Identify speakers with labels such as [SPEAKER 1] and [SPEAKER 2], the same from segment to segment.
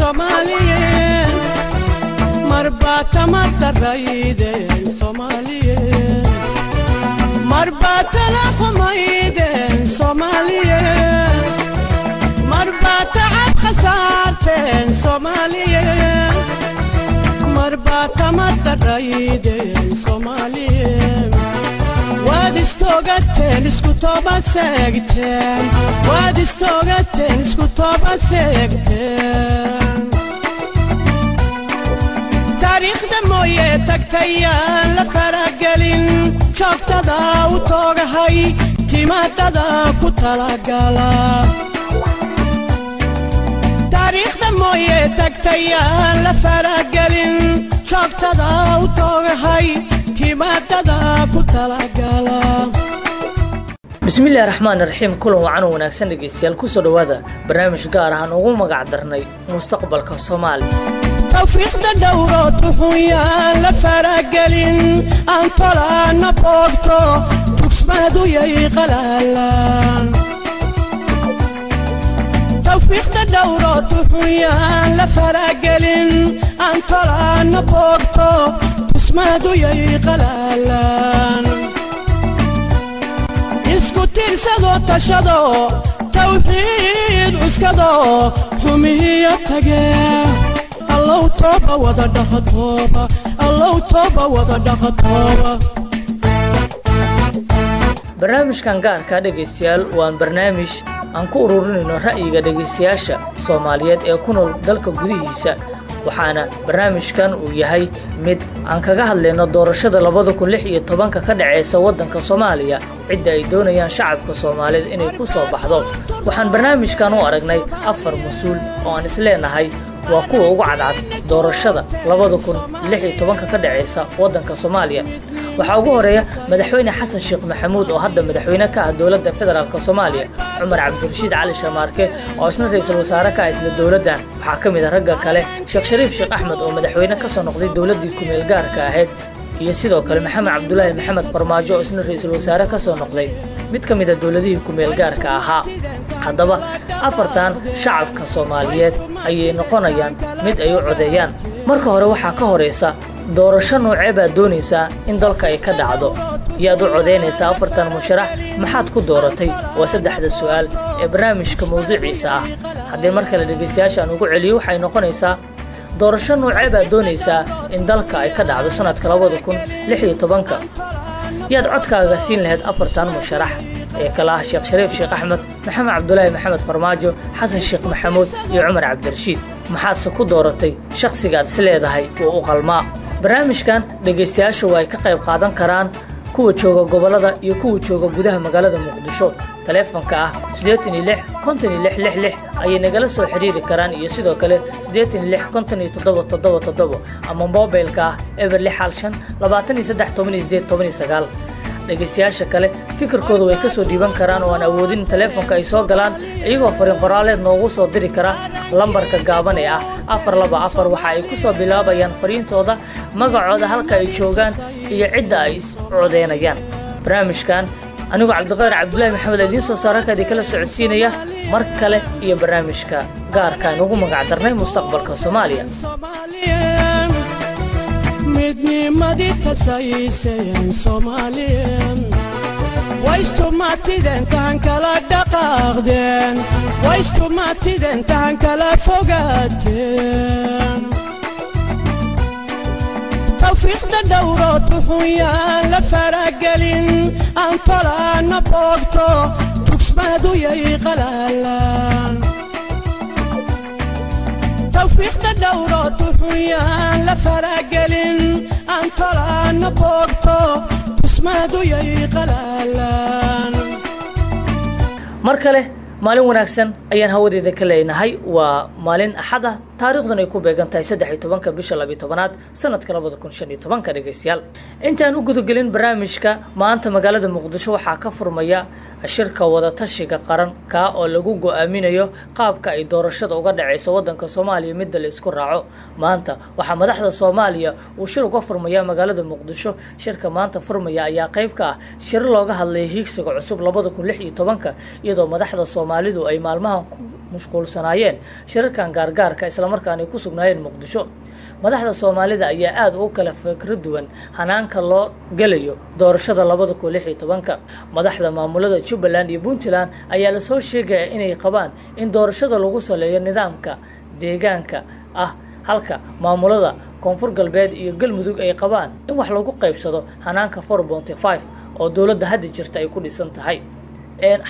[SPEAKER 1] Soomaaliyeen, marbaa tamataraydeen Soomaaliyeen, marbaa tala xumaydeen Soomaaliyeen, marbaa tacab khasaarteen Soomaaliyeen, marbaa tamataraydeen Soomaaliyeen. Waad istoogateen, isku toobad seegteen, waad istoogateen, isku toobad seegteen. Taariikhda mooye tagtayaan la faragelin, joogtada u toogahay, timaadada ku talagala. Taariikhda mooye tagtayaan la faragelin, joogtada u toogahay, timaadada ku talagala.
[SPEAKER 2] Bismillahi raxmaan raxiim. Kulan wacan oo wanaagsan dhegeystayaal, kusoo dhowaada barnaamij gaar ahaan ugu magac darnay mustaqbalka Soomaaliya.
[SPEAKER 1] Tawfiiqda dhowro, tuxunyaan la faragelin, aan tolaana boogto, tugsmaaduyay qalaalaan. Tawfiiqda dhowro, tuxunyaan la faragelin, aan tolaana boogto, tusmaaduyay qalaalaan. Isku tiirsado, tashado, tawxiid cuskado, xumihiya tagee. Allow tooba wada dhaqatooba, allow tooba wada dhaqatooba.
[SPEAKER 2] Barnaamijkan gaarkaa dhegaystayaal waan barnaamij aan ku ururinayno ra'yiga dhegaystayaasha Soomaaliyeed ee ku nool dalka gudihiisa, waxaana barnaamijkan uu yahay mid aan kaga hadlayno doorashada 2016-ka ka dhaceysa waddanka Soomaaliya, cidda ay doonayaan shacabka Soomaaliyeed inay ku soo baxdo. Waxaan barnaamijkan u aragnay 4 mas-uul oo aan isleenahay waa kuwa ugu cadcad doorashada 2016-ka ka dhaceysa waddanka Soomaaliya. Waxaa ugu horeeya Madaxweyne Xasan Sheekh Maxamuud oo hadda madaxweyne ka ah dowladda federaalk Soomaaliya, Cumar Cabdirashiid Cali Shamaarke oo isna ra-iisul wasaare ka ah isla dowladdan. Waxaa ka mid ah ragga kale Sheekh Shariif Sheekh Axmed oo madaxweyne ka soo noqday dowladdii kumeel gaarka ahayd, iyo sidoo kale Maxamed Cabdulaahi Maxamed Farmaajo oo isna ra-iisul wasaare ka soo noqday mid ka mid a dowladihii kumeel gaarka ahaa. Haddaba afartan shacabka Soomaaliyeed ayay noqonayaan mid ay u codeeyaan. Marka hore waxaa ka horaysa, doorasho noocee baad doonaysaa in dalka ay ka dhacdo? Yaad u codaynaysaa afartan musharax? Maxaad ku dooratay? Waa saddexda su'aal ee barnaamijka mawduuciisa ah. Haddii mar kale dhegaystayaasha aan ugu celiyo, waxay noqonaysaa: doorasho noocee baad doonaysaa in dalka ay ka dhacdo sanadka 2016-ka? Yaad codkaaga siin lahayd afartan musharax ee kala ah Sheekh Shariif Sheekh Axmed, Maxamed Cabdulaahi Maxamed Farmaajo, Xasan Sheekh Maxamuud iyo Cumar Cabdirashiid? Maxaadse ku dooratay shakhsigaad is leedahay oo u qalmaa? Barnaamijkan dhegaystayaashu waa ay ka qayb qaadan karaan, kuwa jooga gobollada iyo kuwa jooga gudaha magaalada Muqdisho. Taleefanka ah 86 56 66 ayay nagala soo xiriiri karaan, iyo sidoo kale 86 57 77, ama mobilka ah 0615 23 18 19. Dhegaystayaasha kale fikirkooda way ka soo dhiiban karaan oo aan awoodin in taleefonka ay soo galaan, iyagoo fariin qoraaleed noogu soo diri kara lambarka gaaban ee ah 424. Waxa ay ku soo bilaabayaan fariintooda magacooda, halka ay joogaan iyo cidda ay is codeynayaan. Barnaamijkan anigoo Cabdiqaadir Cabdulaahi Maxamed idiin soo saara halka idinkala socodsiinaya, mar kale iyo barnaamijka gaarkaan ugu magac darnay mustaqbalka Soomaaliya.
[SPEAKER 1] Midnimadii tasayseen Soomaaliyeen, waystumatideen, tahan kala dhaqaaqdeen, waystumatideen, tahan kala fogaateen. Tawfiiqda dhowro, tuxunyaan la faragelin, aan tolaana boogto, tugsmaaduyay qalaalaan. Tawfiiqda dhowro, tuxunyaan la faragelin, aan tolaana boogto, tusmaaduyay qalaalaan.
[SPEAKER 2] Mar kale maalin wanaagsan ayaan hawadeeda ka leenahay. Waa maalin Axada, taariikhdan ay ku beegan tahay 13-ka bisha 12aad sanadka 2015-ka. Dhegaystayaal, intaan u gudagelin barnaamijka, maanta magaalada Muqdisho waxaa ka furmaya shirka wadatashiga qaran, kaa oo lagu go-aaminayo qaabka ay doorashada uga dhaceyso waddanka Soomaaliya midda la isku raaco. Maanta waxaa madaxda Soomaaliya uu shir uga furmaya magaalada Muqdisho. Shirka maanta furmaya ayaa qayb ka ah shir looga hadlaya hiigsiga cusub 2016-ka, iyadoo madaxda Soomaalidu ay maalmahan ku mashquulsanaayeen shirarkan gaargaarka, islamarkaana ay ku sugnaayeen Muqdisho. Madaxda Soomaalida ayaa aada ugu kala fikro duwan hanaanka loo gelayo doorashada 2016-ka. Madaxda maamulada Jubbaland iyo Puntland ayaa lasoo sheegaya inay qabaan in doorashada lagu saleeyo nidaamka deegaanka ah, halka maamulada Koonfur Galbeed iyo Galmudug ay qabaan in wax lagu qaybsado hanaanka 4.5 oo dowladda hadda jirta ay ku dhisan tahay.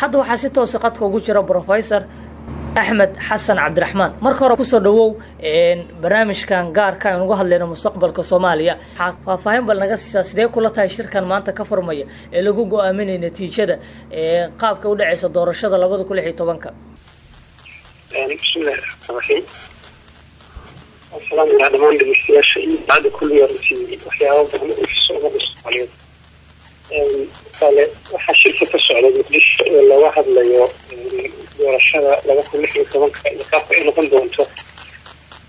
[SPEAKER 2] Hadda waxaa si toosa qadka ugu jira Professor Axmed Xasan Cabdiraxmaan. Marka hore kusoo dhawow barnaamijkan gaarka aan uga hadlayno mustaqbalka Soomaaliya. Waxaa faahfaahin bal naga siisaa sidee kula tahay shirkan maanta ka furmaya ee lagu go-aaminaya natiijada qaabka u dhaceysa doorashada 2016-ka?
[SPEAKER 3] Bismillahi raxmaan raxiim. Asalaamaya dhamaan dhegeystayaasha iyo idaacadda Kulmiya. Runtii waxyaaba badan oo ifiso ummadda Soomaaliyeed. Tusaale, waxaa shirka ka socda Muqdisho ee looga hadlayo doorashada 2016-ka iyo qaabka ay noqon doonto,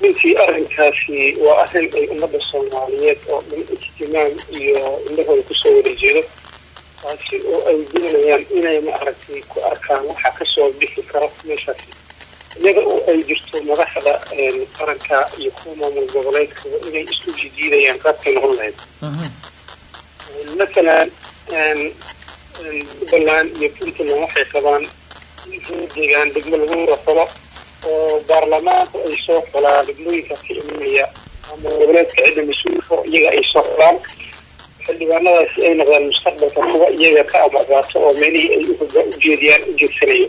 [SPEAKER 3] runtii arrinkaasi waa arrin ay ummadda Soomaaliyeed oo dhan ihtimaam iyo indhahooda kusoo wada jeedo, taasi oo ay doonayaan inay maaragtay ku arkaan waxa kasoo bixi karo meeshaasi, iyaga oo ay jirto madaxda qaranka iyo kuwa maamul goboleedkaba inay isku jijiidayaan qaabkay noqon lahayd. Masalan, Jubbaland iyo Puntland waxay qabaan in deegaan degmo lagu wada xulo oo baarlamaanku ay soo xulaan degmooyinka ka imanaya maamul goboleedka, cidda mas-uulka iyaga ay soo xulaan, xildhibaanadaasi ay noqdaan mustaqbalka kuwa iyaga ka amarqaato oo meelihii ay ujeediyaan u jeedsanayo.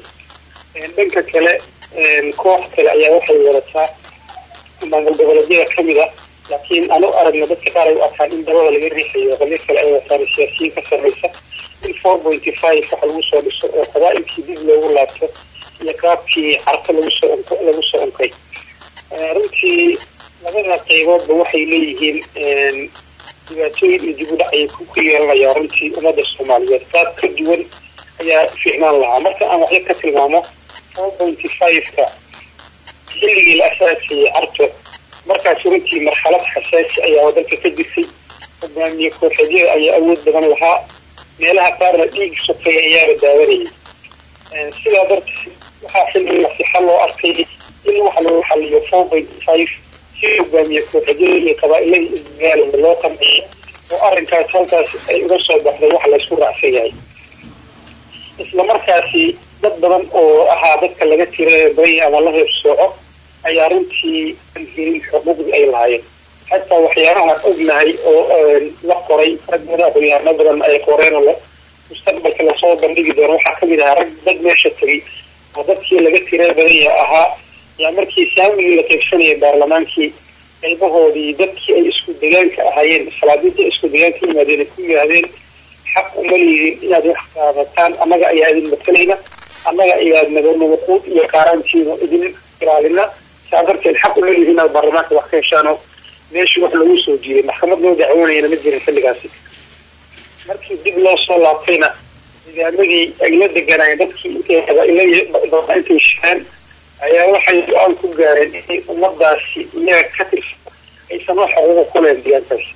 [SPEAKER 3] Dhanka kale, koox kale ayaa waxay wadataa maamul goboleedyada kamid ah, laakiin aan u aragno dadka qaar ay u arkaan in dabada laga riixayo qolyo kale ay wataan siyaasiyiin ka sarreysa, in 4.5 waxa lagu soo dhiso oo qabaa'ilkii dib loogu laabto iyo qaabkii Carto lagu soo unkay. Runtii labada qayboodba waxay leeyihiin dhibaatooyin iyo dib u dhac ayay ku yeelanayaan runtii ummadda Soomaaliyeed. Qaab ka duwan ayaa fiicnaan lahaa. Marka aan waxyo ka tilmaamo 4.5-ka, xilligii la asaasayey Carto, markaas runtii marxalad xasaasi ayaa waddanka ka jirtay. Hogaamiye kooxeedyada ayaa awood badan lahaa, meelaha qaarna dhiig sokeeya ayaaba daawanayay. Sidaa darteed waxaa xilligaasi xal loo arkay in waxa lagu xaliyo 4.5 si hogaamiye kooxeedyada iyo qabaa'iladii isdagaalaya loo qanciyo, oo arrinkaas halkaas ay uga soo baxday wax laysku raacsan yahay. Isla markaasi dad badan oo ahaa dadka laga tira badan ama la heebsooco ayaa runtii aan helin xuquuqdii ay lahaayeen. Xataa waxyaabahaan ognahay oo la qoray, rag badan, aqoonyahanno badan ay qoreen oo mustaqbalka lasoo bandhigi doono, waxaa kamid ahaa rag dad meesha tegay oo dadkii laga tira badanya ahaa yaa markii saamigii la qaybsanayay baarlamaankii qaybahoodii dadkii ay isku degaanka ahaayeen, salaadiinta isku degaanka yimaadeen, ay ku yidhaahdeen: "Xaq uma liidin inaad wax qaadataan, annaga ayaa idin matalayna, annaga ayaa nabadnabaquud iyo qaaraantiina idin ilaalina, saa darteed xaq uma liidin inaad baarlamaanka wax ka heshaano." Meeshii wax lagu soo jiiday, maxkamad loo dacwoonayana ma jirin xilligaasi. Markii dib loo soo laabtayna, nidaamadii ay la deganaayeen dadkii intay qabaa'iladii intay shireen ayaa waxay go-aan ku gaareen inay ummadaasi iyaga ka tirsan aysan wax xuquuqa ku leen deegaankaasi.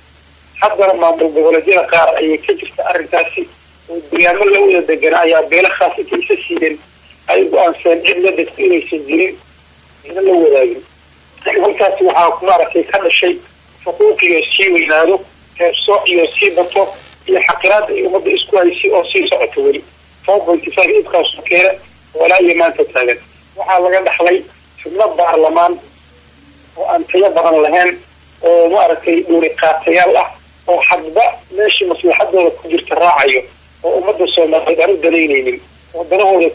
[SPEAKER 3] Haddana maamul goboleedyada qaar ayay ka jirta arrintaasi, oo deegaamo la wada deganaa ayaa beelo khaas intay isa siiyeen ay go-aanseen cid la degto inaysan jirin, cidna la wadaagin. Halkaasi waxaa maaragtay ka dhashay xuquuqiyo sii weynaado, heebsooc iyo sii bato, iyo xaqiraada ay ummadda isku haysay oo sii socoto weli. 4.5 ibkaasu keena walaa iyo maanta taagan. Waxaa laga dhaxlay xubno baarlamaan oo aan tayo badan lahayn, oo maaragtay dhuuri qaatayaal ah, oo hadba meeshii maslaxadooda ku jirta raacayo, oo ummadda Soomaaliyeed aan u danaynaynin, oo danahooda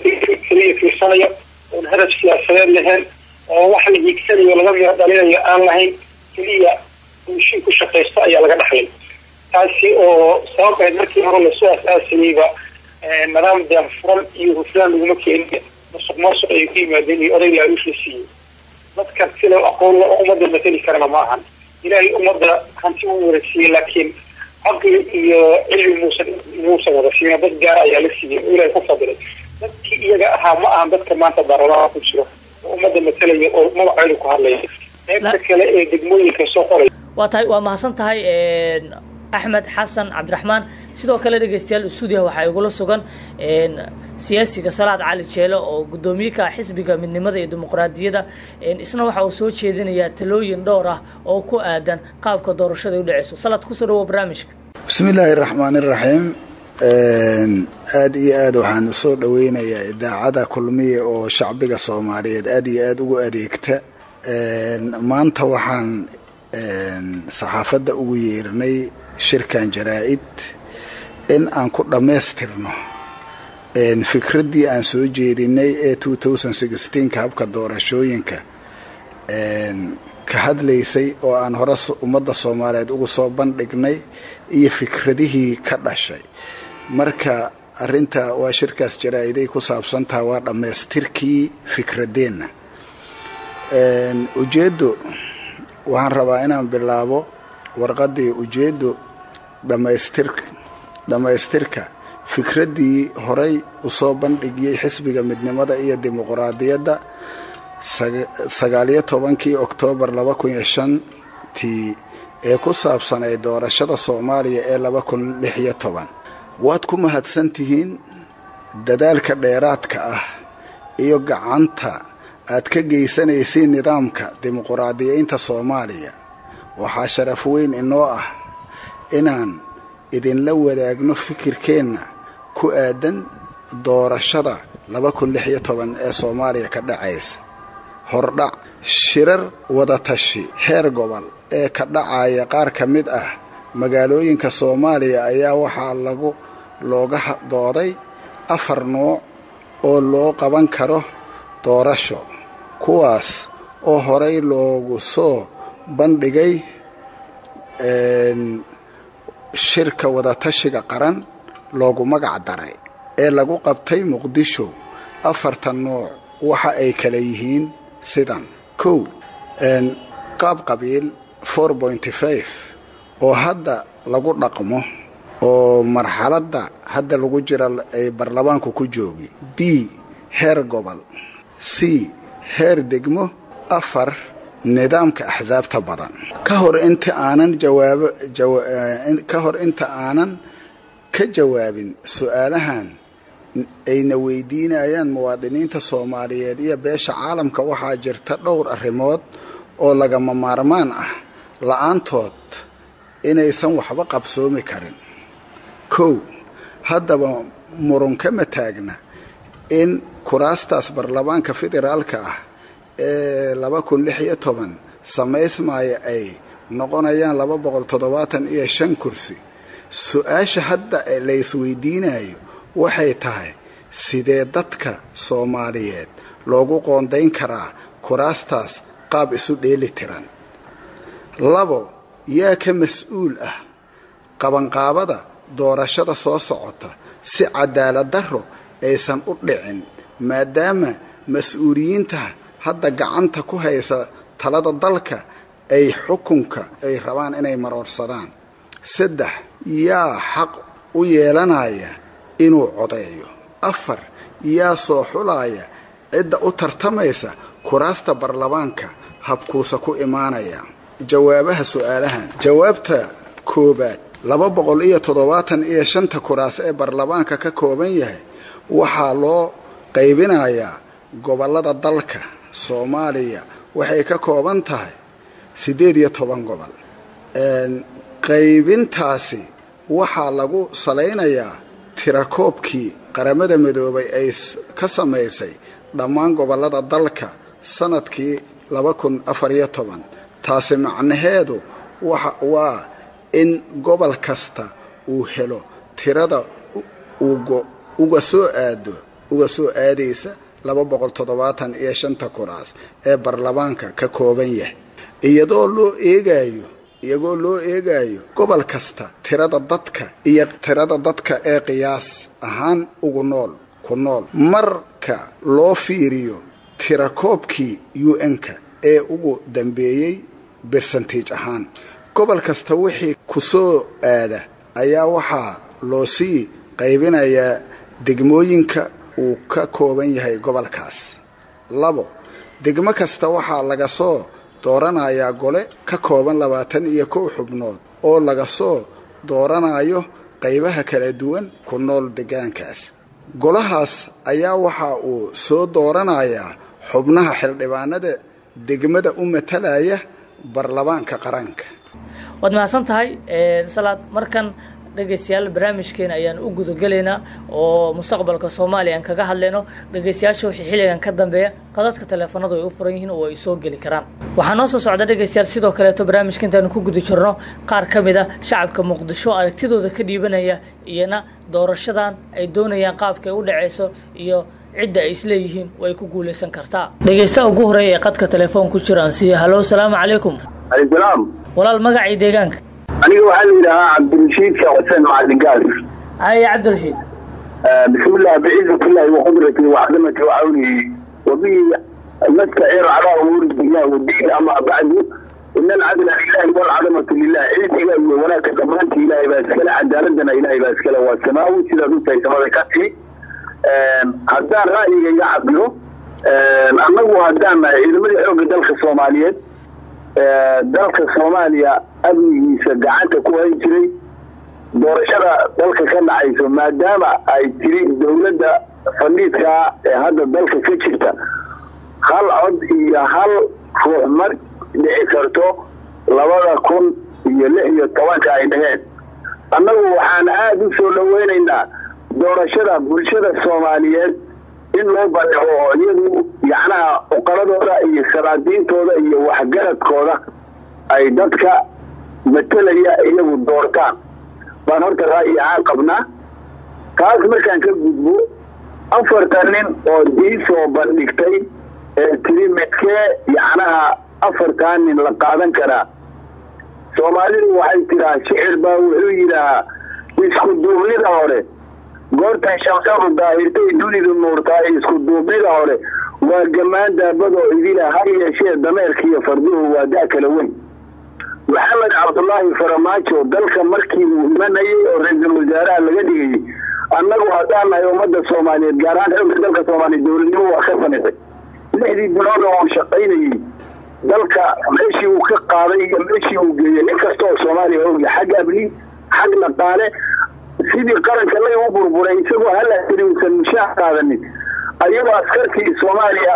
[SPEAKER 3] keliya fiirsanayo, oon hadaf siyaasadeed lahayn, oo wax la hiigsanayo laga miro dhalinayo aan lahayn, keliya bulshin ku shaqaysto ayaa laga dhaxlay. Taasi oo sabab ahayd markii hore lasoo asaasayeyba nidaam daahfuran iyo hufnaan laguma keenin, musuq maasuq ayay ku yimaadeen iyo oday laaluush la siiyey. Dadka sila aqoon la oo ummadda matali karana ma ahan. Ilaahay ummadda hanti uu wada siiyey, laakiin caqli iyo cilmi muusan wada siina, dad gaara ayaa la siiyey oo Ilahay ku fadilay. Dadkii iyaga ahaa ma ahan dadka maanta baarlamaanka ku jiro oo ummadda matalaya oo magaceedu ku hadlaya. Qaybta kale ee degmooyinka soo qoray
[SPEAKER 2] Waa tahay, waa mahadsan tahay. Axmed Xasan Cabdiraxmaan. Sidoo kale dhegeystayaal, stuudiyaha waxaa igula sugan siyaasiga Salaad Cali Jeele oo guddoomiye ka ah xisbiga Midnimada iyo Dimuqraadiyadda. Isna waxa uu soo jeedinayaa talooyin dhowr ah oo ku aadan qaabka doorashada ay u dhaceyso. Salaad, kusoo dhawo barnaamijka.
[SPEAKER 4] Bismi illaahi raxmaan iraxiim. Aada iyo aad waxaan usoo dhaweynayaa Idaacadda Kulmiye oo shacbiga Soomaaliyeed aada iyo aada ugu adeegta. Maanta waxaan saxaafadda ugu yeernay shirkan jaraa-id in aan ku dhammaystirno fikraddii aan soo jeedinay ee 2016ka habka doorashooyinka ka hadlaysay oo aan hore ummadda Soomaaliyeed ugu soo bandhignay iyo fikradihii ka dhashay. Marka arrinta waa shirkaas jaraa-iday ku saabsan taha, waa dhammaystirkii fikradeenna. Ujeeddo, waxaan rabaa inaan bilaabo warqaddii ujeeddo dhammaystirka fikraddii horay usoo bandhigiyey xisbiga Midnimada iyo Dimuqraadiyadda 19-kii Oktoobar 2005-tii ee ku saabsanay doorashada Soomaaliya ee 2016. Waad ku mahadsan tihiin dadaalka dheeraadka ah iyo gacanta aad ka geysanaysiin nidaamka dimuqraadiyeynta Soomaaliya. Waxaa sharaf weyn inoo ah inaan idinla wadaagno fikirkeenna ku aadan doorashada 2016 ee Soomaaliya ka dhacaysa. Hordhac. Shirar wadatashi heer gobol ee ka dhacaya qaar ka mid ah magaalooyinka Soomaaliya ayaa waxaa lagu looga dooday afar nooc oo loo qaban karo doorasho, kuwaas oo horay loogu soo bandhigay shirka wadatashiga qaran loogu magac daray ee lagu qabtay Muqdisho. Afartan nooc waxa ay kala yihiin sidan: 1, qaab qabiil 4.5 oo hadda lagu dhaqmo oo marxaladda hadda lagu jira ay baarlamaanku ku joogi; B, heer gobol; C, heer degmo; 4, nidaamka axsaabta badan. Ka hor inta aanan jawaabo, ka hor inta aanan ka jawaabin su-aalahan ayna weydiinayaan muwaadiniinta Soomaaliyeed iyo beesha caalamka, waxaa jirta dhowr arrimood oo lagama maarmaan ah, la-aantood inaysan waxba qabsoomi karin. 1, haddaba murun kama taagna in kuraastaas baarlamaanka federaalka ah ee 2016 samaysmaya ay noqonayaan 275 kursi. Su-aasha hadda la isweydiinayo waxay tahay: sidee dadka Soomaaliyeed loogu qoondayn karaa kuraastaas qaab isu dheeli tiran? 2, yaa ka mas-uul ah qabanqaabada doorashada soo socota si cadaalad darro aysan u dhicin, maadaama mas-uuliyiinta hadda gacanta ku haysa talada dalka ay xukunka ay rabaan inay maroorsadaan? 3, yaa xaq u yeelanaya inuu codeeyo? 4, yaa soo xulaya cidda u tartamaysa kuraasta baarlamaanka, habkuusa ku imaanaya? Jawaabaha su-aalahan. Jawaabta koobaad: 275-ta kuraas ee baarlamaanka ka kooban yahay waxaa loo qaybinayaa gobollada dalka. Soomaaliya waxay ka kooban tahay 18 gobol. Qaybintaasi waxaa lagu salaynayaa tirakoobkii Qaramada Midoobay ay ka samaysay dhammaan gobollada dalka sanadkii 2014. Taasi macnaheedu waa in gobol kasta uu helo tirada uga soo aado, uga soo aadaysa 275-ta kuraas ee baarlamaanka ka kooban yahay, iyagoo loo eegayo gobol kasta tirada dadka iyo tirada dadka ee qiyaas ahaan ugu nool ku nool marka loo fiiriyo tirakoobkii UN-ka ee ugu dambeeyey percentage ahaan. Gobol kasta wixii ku soo aada ayaa waxaa loo sii qaybinayaa degmooyinka uu ka kooban yahay gobolkaas. 2, degmo kasta waxaa laga soo dooranayaa gole ka kooban 21 xubnood oo laga soo dooranayo qaybaha kala duwan ku nool deegaankaas. Golahaas ayaa waxa uu soo dooranayaa xubnaha xildhibaanada degmada u matalaya baarlamaanka qaranka.
[SPEAKER 2] Waad mahadsan tahay Salaad. Markan dhegeystayaal, barnaamijkeena ayaan u gudagelaynaa oo mustaqbalka Soomaaliya aan kaga hadlayno. Dhegeystayaasha wixii xilligan ka dambeeya qadadka taleefanadu ay u furan yihiin oo ay soo geli karaan. Waxaa noo soo socda dhegeystayaal sidoo kaleeto barnaamijka intaanu ku guda jirno qaar ka mid a shacabka Muqdisho aragtidooda ka dhiibanaya, iyana doorashadan ay doonayaan qaabka ay u dhaceyso iyo cidda ay isleeyihiin way ku guuleysan kartaa. Dhegeystaha ugu horeeya ee qadka telefoon ku jira aan siiyo. Halo, salaamu calaykum.
[SPEAKER 5] Salaam.
[SPEAKER 2] Walaal, magacii deegaanka?
[SPEAKER 5] Aniga waxaa la yidhaahaa Cabdirashiid Sheekh Xuseen Macalin Gaas.
[SPEAKER 2] Haye Cabdirashiid.
[SPEAKER 5] Bismillah, bicizzatillahi wa qudratihi wa cadamatihi wa cawnihi wa bihi nastaciinu calaa umuuri dunya wadiin. Ama bacdu, ina alcadla lilahi walcadamatu lilah. Ciisiga iyo wanaagka dhammaantii Ilaahay baa iskale, cadaaladana Ilaahay baa iskale. Waa samaawi sidaad u tahay samada ka timi. Haddaan ra'yigayga cabiro, annagu haddaan nahay ciidamadii xoogga dalka Soomaaliyeed, dalka Soomaaliya amnigiisa gacanta ku hayn jiray, doorashada dalka ka dhacayso, maadaama ay tiri dowladda fadhiidkaa ee hadda dalka ka jirta hal cod iyo hal ruux ma dhici karto 2016-ka ay dhaheen, annagu waxaan aada u soo dhoweynaynaa doorashada bulshada Soomaaliyeed in loo bandhigo oo iyadu yacnaha uqaladooda iyo salaadiintooda iyo waxgaradkooda ay dadka matelaya iyagu doortaan baan horta ra'yi ahaan qabnaa. Taas markaan ka gudbo, afartan nin oo dii soo bandhigtay ee tiri midkee yacnaha afartan nin la qaadan karaa, Soomaalidu waxay tiraa shicir baa wuxuu yidhaahaa: isku duubnida hore goortay shamsadu daahirtay dunidu nuurtaay, isku duubnida hore waa gammaan daabadoo idila, ha yeeshee dameerkiiyo farduhu waa da' kala weyn. Maxamed Cabdulaahi Faramaajo dalka markii uu imanayay oo ra-iisul wasaaraha laga dhigayay, annagu haddaan nahay ummadda Soomaaliyeed, gaar ahaan xoogga dalka Soomaaliyeed, dowladnimo waa ka samaysay. 6dii bilood oo uu shaqaynayey, dalka meeshii uu ka qaaday iyo meeshii uu geeyey nin kasta oo Soomaaliya ogya, xag amni, xag dhaqaale, sidii qaranka laga u burburay isagoo hal askari uusan mushaar qaadanin, ayagoo askartii Soomaaliya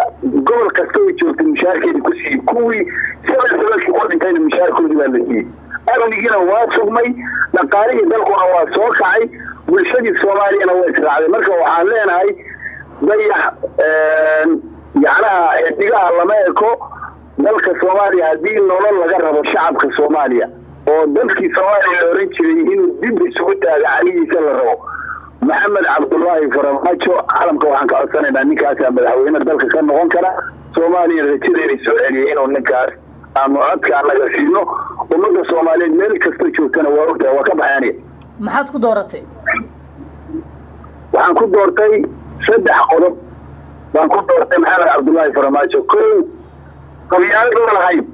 [SPEAKER 5] gobol kasta ay joogtay mushaarkeedi ku siiyey, kuwii 7-7kii ku dhintayna mushaarkoodii baa la siiyey. Amnigiina waa sugmay, dhaqaalihii dalkuna waa soo kacay, bulshadii Soomaaliyana waa israacday. Marka waxaan leenahay dayax yacnaha xidigaha lama eko. Dalka Soomaaliya haddii nolol laga rabo, shacabka Soomaaliya oo dalkii Soomaaliya la oran jiray inuu dib isugu taaga calihiisa la rabo, Maxamed Cabdulaahi Faramaajo caalamka waxaan ka codsanaynaa ninkaasaa madaxweyne dalka ka noqon kara, Soomaaliya rajadeeda soo celiyay, inuu ninkaas aanu codka anaga siino. Ummadda Soomaaliyeed meel kasta joogtana waa ogtahay. Waa ka baxay aniga.
[SPEAKER 2] Maxaad ku dooratay?
[SPEAKER 5] Waxaan ku doortay 3 qodob baan ku doortay Maxamed Cabdulaahi Faramaajo. Kow, qabyaalad lahayn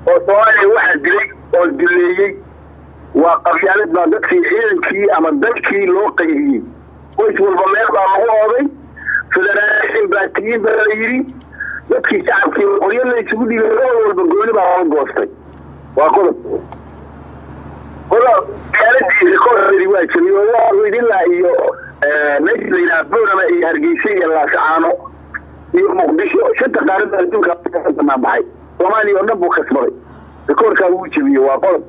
[SPEAKER 5] oo Soomaaliya waxaa dilay oo dileeyey waa qabyaalad baa dadkii ciidankii ama dalkii loo qaybiyey. Qoys walba meel baa lagu ooday, federaalism baa tiyiin baa la yidhi, dadkii shacabkii qoryo la isugu dhibay, gobol walba gooni baa loo goostay. Waa qodob. Qodob qabyaaladii rikoorkeedii waa jiray oo waa idinlaa iyo meesha la yidhaha Boorama iyo Hargeysa iyo Laascaano iyo Muqdisho, shanta qaarada adduunka ka banaan baxay, Soomaaliya oo dhan buu kasbaday, rikoorkaa wuu jebiyey. Waa qodob.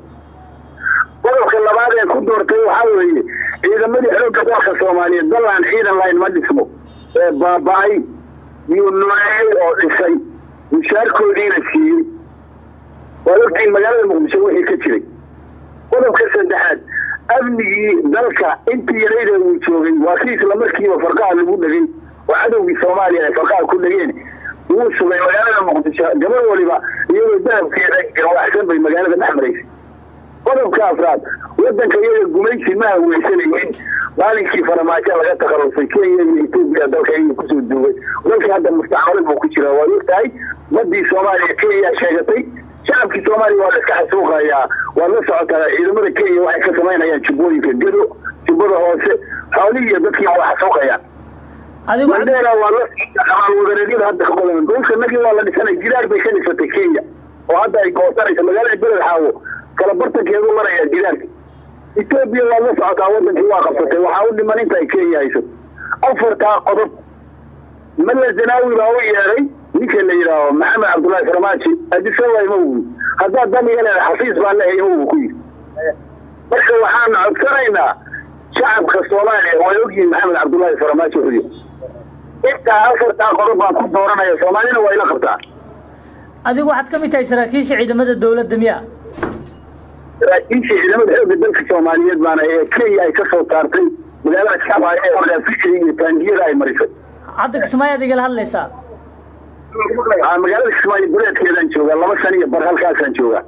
[SPEAKER 5] Qodobka labaad ee ku doortay waxaa weeye ciidamadii xoogga dalka Soomaaliyeed, dal aan ciidan lahayn ma dhismo, ee baaba'ay yuu nooleeyey oo dhisay, mushaarkoodiina siiyey. Waad ogtiin magaalada Muqdisho wixii ka jiray. Qodobka saddexaad, amnigii dalka intii yarayda uu joogay waa kii isla markiiba farqaha lagu dhegay oo cadowgii Soomaaliya ay farqaha ku dhegeen, wuu sugay. Magaalada Muqdisho gabar waliba iyadoo dahabkeeda garwaxsan bay magaalada dhex maraysay. Qodobka afraad, wadanka iyaga gumaysi ma haweysanaynin. Maalinkii Faramaajo laga takhalusay Kenya iyo Etoobiya dalka iyaga kusoo duugay, dalka hadda mustacmalad buu ku jiraa. Waad ogtahay badii Soomaaliya Kenya sheegatay, shacabkii Soomaaliya waa la iska xasuuqayaa. Waad la socotaa ciidamada Kenya waxay ka samaynayaan jubbooyinka, Gedo, Jubbada Hoose, xoolihii iyo dadkii waa xasuuqayaan. Mandera waa la xabaalwadareedyada hadda ka qodan. Dhulka nagii waa la dhisanay, jidaar bay ka dhisatay Kenya oo hadda ay goosanaysa magaalada Beled Xaawo kala bartankeedu maraya jidaarka. Etoobiya waad la socotaa, wadankii waa qabsatay, waxaa u dhiman inta ay Kenya hayso. 4taa qodob Mala Zanaawi baa u yeedhay ninka la yidhaaho Maxamed Cabdullaahi Farmaajo, Addis Ababa ima uu haddaad dan iga leedahay xafiis baan lehay ima uu ku yidhi. Marka waxaan codsanaynaa shacabka Soomaaliya way ogyihiin Maxamed Cabdullaahi Farmaajo wuxuu yahay. Intaa 4taa qodob baan ku dooranaya, Soomaalina waa ila qabtaa.
[SPEAKER 2] Adigu waxaad ka mid tahay saraakiisha ciidamada dowladda miya?
[SPEAKER 5] Saraakiisha ciidamada xoogga dalka Soomaaliyeed baana ee Kenya ay ka soo saartay magaalada Kismaayo ee Fikri iyo Taangiyada ay marisay.
[SPEAKER 2] Hadda Kismaayo aad igala hadlaysaa?
[SPEAKER 5] Magaalada Kismaayo duleedkeedaan joogaa, 2 sano iyo bar halkaasaan joogaa.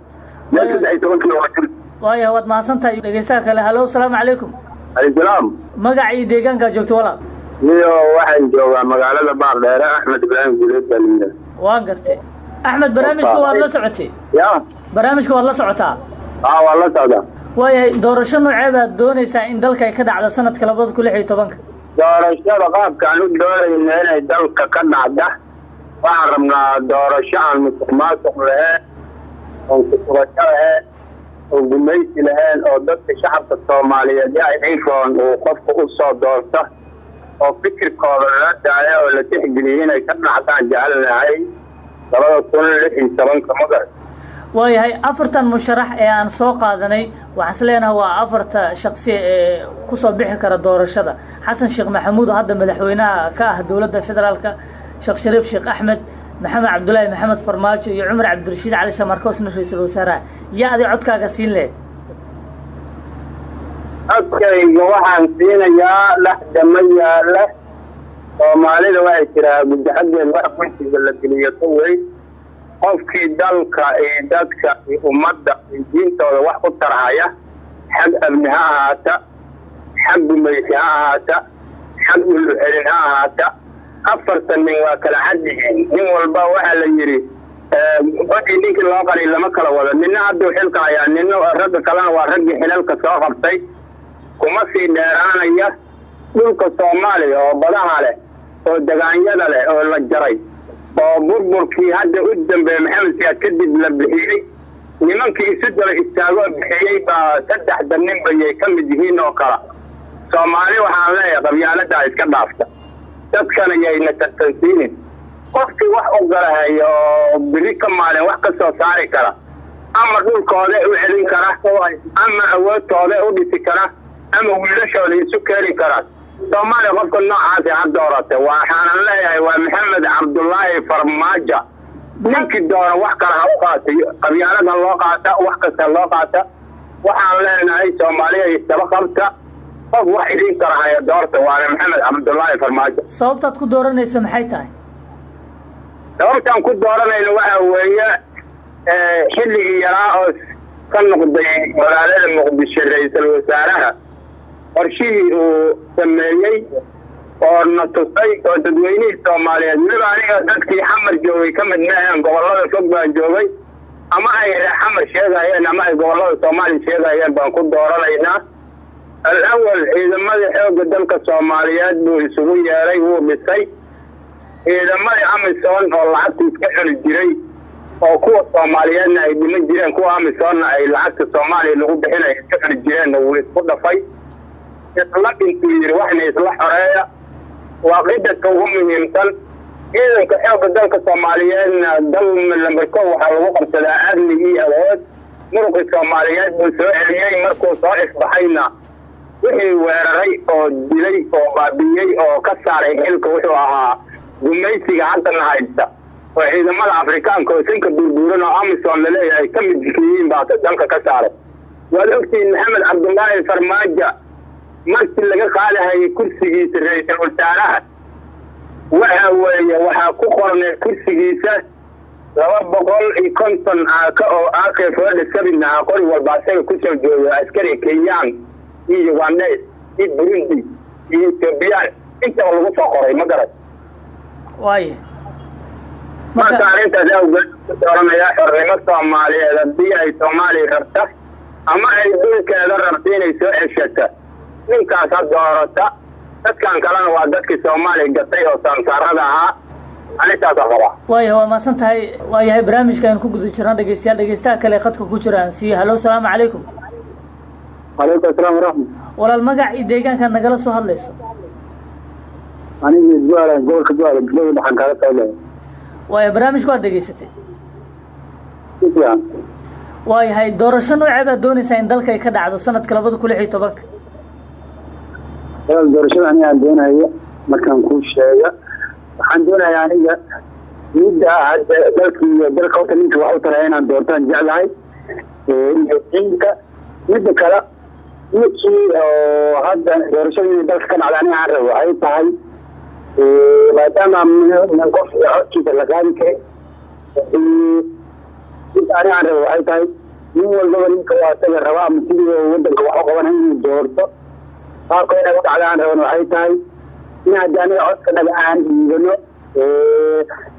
[SPEAKER 5] Meel 13 kilomitir.
[SPEAKER 2] Waaya, waad mahadsan tahay. Dhegeystaha kale, halo, asalaamu calaykum.
[SPEAKER 5] Alaykum.
[SPEAKER 2] Magaca iyo deegaankaa joogto walaal?
[SPEAKER 5] Niyo waxaan joogaa magaalada Baardheere, Axmed Ibraahim Guuleed baa layidhaha.
[SPEAKER 2] Waan gartay. Axmed, barnaamijka waad la socotay?
[SPEAKER 5] Ya.
[SPEAKER 2] Barnaamijka waad la socotaa?
[SPEAKER 5] Aa, waan la socdaa.
[SPEAKER 2] Waayahay, doorasho noocee baad doonaysaa in dalka ay ka dhacdo sanadka 2016?
[SPEAKER 5] Doorashada qaabkaan u doonayna inay dalka ka dhacda, waxaan rabnaa doorasho aan musuqmaasuq lahayn, oon kusurasho lahayn, oo gumaysi lahayn, oo dadka shacabka Soomaaliyeed iPhone uu qofka u soo doorto oo fikirkooda lala daayo oo la tixgeliyo inay ka dhacdaan jecelnahay 2016 magac.
[SPEAKER 2] Waayahay, 4 musharax ee aan soo qaadanay waxaan is leenahay waa 4 shakhsi ee ku soo bixi kara doorashada. Xasan Sheekh Maxamuud oo hadda madaxweynaha ka ah dowladda federaalka, Sheekh Shariif Sheekh Axmed, Maxamed Cabdullaahi Maxamed Farmaajo iyo Cumar Cabdirashiid Cali Shamarkoosna ra'iisul wasaaraha. Yaa adig codkaaga siin lehed?
[SPEAKER 5] Codkayga waxaan siinayaa laxda ma yaala. Soomaalida waxay tiraa guddi xaggeed wax kursiga la geliyo ka weyn. Qofkii dalka iyo dadka iyo ummadda iyo diintooda wax u tarhaya, xag amni ha ahaata, xag gumaysi ha ahaata, xag ulu-celin ha ahaata, 4 nin waa kala xad yihiin. Nin walba waxaa la yidhi badii ninkii loo qariy lama kala wado. Nina hadduu xilka hayaa, nina ragga kalena waa raggii xilalka soo qabtay. Kuma sii dheeraanaya dhulka Soomaaliya oo badaha leh oo degaanyada leh oo la jaray oo burburkii hadda u dambeeyay Maxamed Siyaad kadib la bixiyey. Nimankii isu daba istaagoo bixiyey baa 3 nin bayay ka mid yihiin oo kala. Soomaali waxaan leeyahay qabyaaladdaa iska dhaafta, dadkana yayna tartansiinin. Qofkii wax u galahaya oo biri ka maalin wax ka soo saari kara, ama dhulkooda u celin kara, ama awoodtooda u dhisi kara, ama wiilashooda isu keeni kara, Soomaaliya qofka noocaasi ha doorata. Waxaanan leeyahay waa Maxamed Cabdullaahi Farmaajo. Ninkii doona wax kale ha u qaatay, qabyaalad ha loo qaata, wax kasta loo qaata. Waxaan leenahay Soomaaliya isdaba qabta, qof wax idin kara haya doorta, waana Maxamed Cabdullaahi Farmaajo.
[SPEAKER 2] Sababtaad ku dooranaysa maxay tahay?
[SPEAKER 5] Sababtaan ku dooranayno waxa weeye xilligii yaraa oo ka noqday magaalada Muqdisho ra'iisul wasaaraha, qorshihii uu sameeyey oo na tusay oo dadweynihii Soomaaliyeed, weliba aniga dadkii xamar joogay ka mid maahan, gobollada fog baan joogay, ama ay xamar sheegayeen ama ay gobollada Soomaaliya sheegayeen baan ku dooranaynaa. Al-awal ciidamadii xoogga dalka Soomaaliyeed buu isugu yeeray, wuu dhisay. Ciidamadii Amisom oo lacagta iska cuni jiray oo kuwa Soomaaliyeedna ay dhiman jireen, kuwa Amisomna ay lacagta Soomaaliya lagu bixinay iska cuni jireenna wuu isku dhafay. Isla dhintuu yidhi waxna isla xoreeya. Waa qidadka ugu muhiimsan. Ciidanka xoogga dalka Soomaaliyeedna dal lambar 1 waxaa lagu qabsadaa amni iyo awood. Muruqii Soomaaliyeed buu soo celiyey, markuu soo ifbaxayna wixii weeraray oo dilay oo baabiyey oo ka saaray xilka wuxuu ahaa gumaysiga haddana haysta oo ciidamada Afrikaanka oo sanka duurduuran oo Amisom laleeyahay ka mid yihiin baa dalka ka saaray. Waad ogtihiin Maxamed Cabdullaahi Farmaajo markii laga qaadahayay kursigiisa ra'iisul wasaaraha, waxa weeye waxaa ku qornay kursigiisa 250 aaka oo AK-47 ah, qori walba asaga kusoo jooga askari Kenyaan iyo Ugandheys iyo Burundi iyo Ethioobiyaan intaba lagu soo qoray, ma garat?
[SPEAKER 2] Waaye
[SPEAKER 5] Marka arrintaas awgeed ku dooranayaa xornimo Soomaaliyeed. Haddii ay Soomaaliya rabta ama ay dhulkeeda rabta inay soo ceshata, ninkaas ha doorata. Dadkan kalena waa dadkii Soomaaliya gatay oo saansaarada ahaa. Arrintaasa qabaa.
[SPEAKER 2] Waayahay, waa mahadsan tahay. Waayahay, barnaamijka aynu ku guda jirnaa dhegeystayaal. Dhegeystaha kale khadka ku jira aan siiyo. Halo, asalaamu calaykum.
[SPEAKER 5] Calaykum asalaam waraxmat.
[SPEAKER 2] Walaal, magac iyo deegaankaad nagala soo hadlayso?
[SPEAKER 5] Aniga Bualan, gobolka Bualan, degmada waxaan kaala soo.
[SPEAKER 2] Waayo, barnaamijku waad dhegaysatay?
[SPEAKER 5] Si fiican.
[SPEAKER 2] Waayahay, doorasho noocee baad doonaysaa in dalka ay ka dhacdo sanadka 2016-ka?
[SPEAKER 5] Walaal, doorashada aniga aan doonayo markaan kuu sheega, waxaan doonayaa aniga midda hadda dalka iyo dalka horta ninka wax u taraya inaan doortaan jeclahay, iyo diinka. Midda kale, midkii oo hadda doorashada inay dalka ka dhacda aniga aan rabo waxay tahay, maadaama min qof iyo codkiisa la qaadi karin, midda aniga aan rabo waxay tahay nin walbaba ninka waa isaga raba ama sidii wadanka wax u qabanay inuu doorto. Qaabka inay u dhacda aan raban waxay tahay in haddii aniga codkanaga aan dhiibano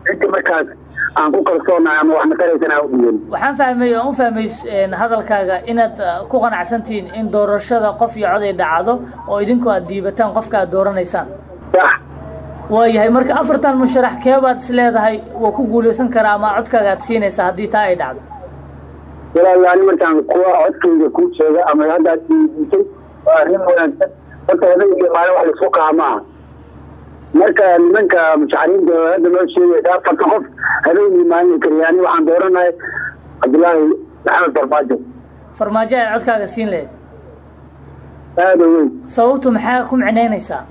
[SPEAKER 5] cidda markaas aan ku kalsoonahay ama wax nataraysan aan u dhiibano.
[SPEAKER 2] Waxaan fahmay, aan u fahmay hadalkaaga inaad ku qanacsantihiin in doorashada qof iyo cod ay dhacdo oo idinku aad dhiibataan qofka aad dooranaysaan.
[SPEAKER 5] Sax.
[SPEAKER 2] Waayahay, marka afartan musharax keebaad is leedahay waa ku guulaysan karaa ama codkaaga aad siinaysaa haddii taa ay dhacdo?
[SPEAKER 5] Walaal, ani markaan kuwa codkayga kuu sheega ama hadda aad weydiisay, waa arrin wanaagsan. Horta habeenkii maalin wax laisku qaha maaha. Marka nimanka musharaxiinta hadda noo sheegaysa afarta qof habeenkii maalin kariya, ani waxaan dooranahay Cabdullaahi Maxamed Farmaajo.
[SPEAKER 2] Farmaajo aad codkaaga siin lahayd?
[SPEAKER 5] Aada weyn.
[SPEAKER 2] Sababtu maxaa ku micnaynaysaa?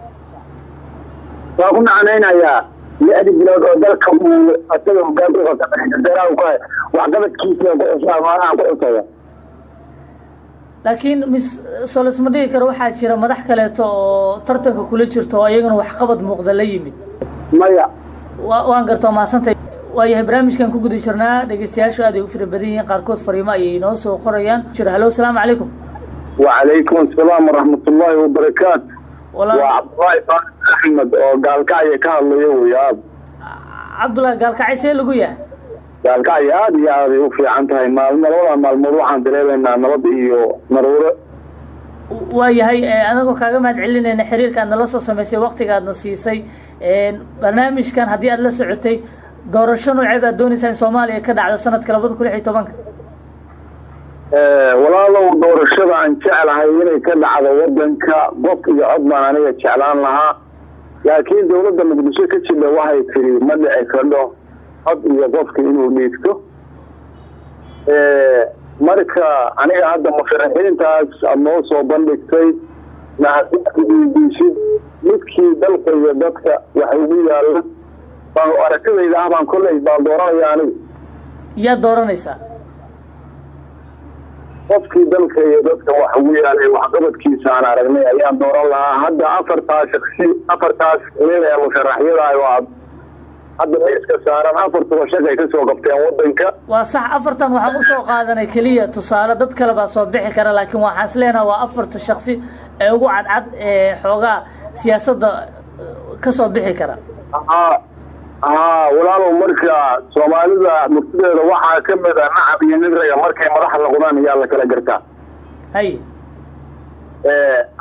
[SPEAKER 5] Waa ku macnaynayaa 6dii bilood oo dalka uu asaga hogaanka u qabta, madaxweynaha uu ku hayo, waxqabadkiisa ku xusaa aan ku xusaya.
[SPEAKER 2] Laakiin mis solisma dhigi karo waxaa jira madax kaleeto oo tartanka kula jirto oo iyaguna waxqabad muuqda la yimid?
[SPEAKER 5] Maya.
[SPEAKER 2] Waan garta, mahadsantay. Waayahay, barnaamijkan ku guda jirnaa. Dhegeystayaashu aad ay u fara badan yihiin, qaarkood fariimo ayay inoo soo qorayaan. Jira, halo, asalaamu calaykum.
[SPEAKER 5] وعليكم السلام ورحمة الله وبركاته.
[SPEAKER 2] Walaal.
[SPEAKER 5] وعبد الله أحمد oo Gaalkacyo ka hadlayo weyaab.
[SPEAKER 2] Cabdullahi, Gaalkacay see lagu yahay?
[SPEAKER 5] Gaalkacyo aad iyo aad ay u fiican tahay. Maalmo, labada maalmood waxaan dareemaynaa nabad iyo naruuro.
[SPEAKER 2] Waayahay, anagoo kaaga mahad celinayna xiriirka aad nala soo samaysay, waqtiga aadna siisay. Barnaamijkan haddii aad la socotay, doorasho noocee baad doonaysaa in Soomaaliya ka dhacdo sanadka 2016-ka?
[SPEAKER 5] Walaalow, doorashada aan jeclahay inay ka dhacdo wadanka qof iyo cod baan aniga jeclaan lahaa, laakiin dowladda Muqdisho ka jidha waxay tiri ma dhici kardho cod iyo qofka inuu dhiigto. Marka aniga hadda musharaxiintaas aad noo soo bandhigtay mahaddiisid, midkii dalka iyo dadka wax ugu yaalla baan aragtidayda ah baan kolley baan dooranaya aniga.
[SPEAKER 2] Yaad dooranaysaa?
[SPEAKER 5] Qofkii dalka iyo dadka wax ugu yaalay, waxqabadkiisa aan aragnay ayaan dooran lahaa. Hadda afartaas shaksi, afartaas nin ee musharaxyada oo aad hadda miiska saaran, afartuba shaqay ka soo qabteen wadanka.
[SPEAKER 2] Waa sax, afartan waxaan usoo qaadanay keliya tusaale, dad kale baa soo bixi kara, laakiin waxaan is leenaha waa afarta shaksi ee ugu cadcad ee xoogaa siyaasadda ka soo bixi kara.
[SPEAKER 5] Haa walaalow, marka Soomaalida murtideeda waxaa ka mid a nacab iyo nin raga markay madax noqdaan ayaa la kala gartaa.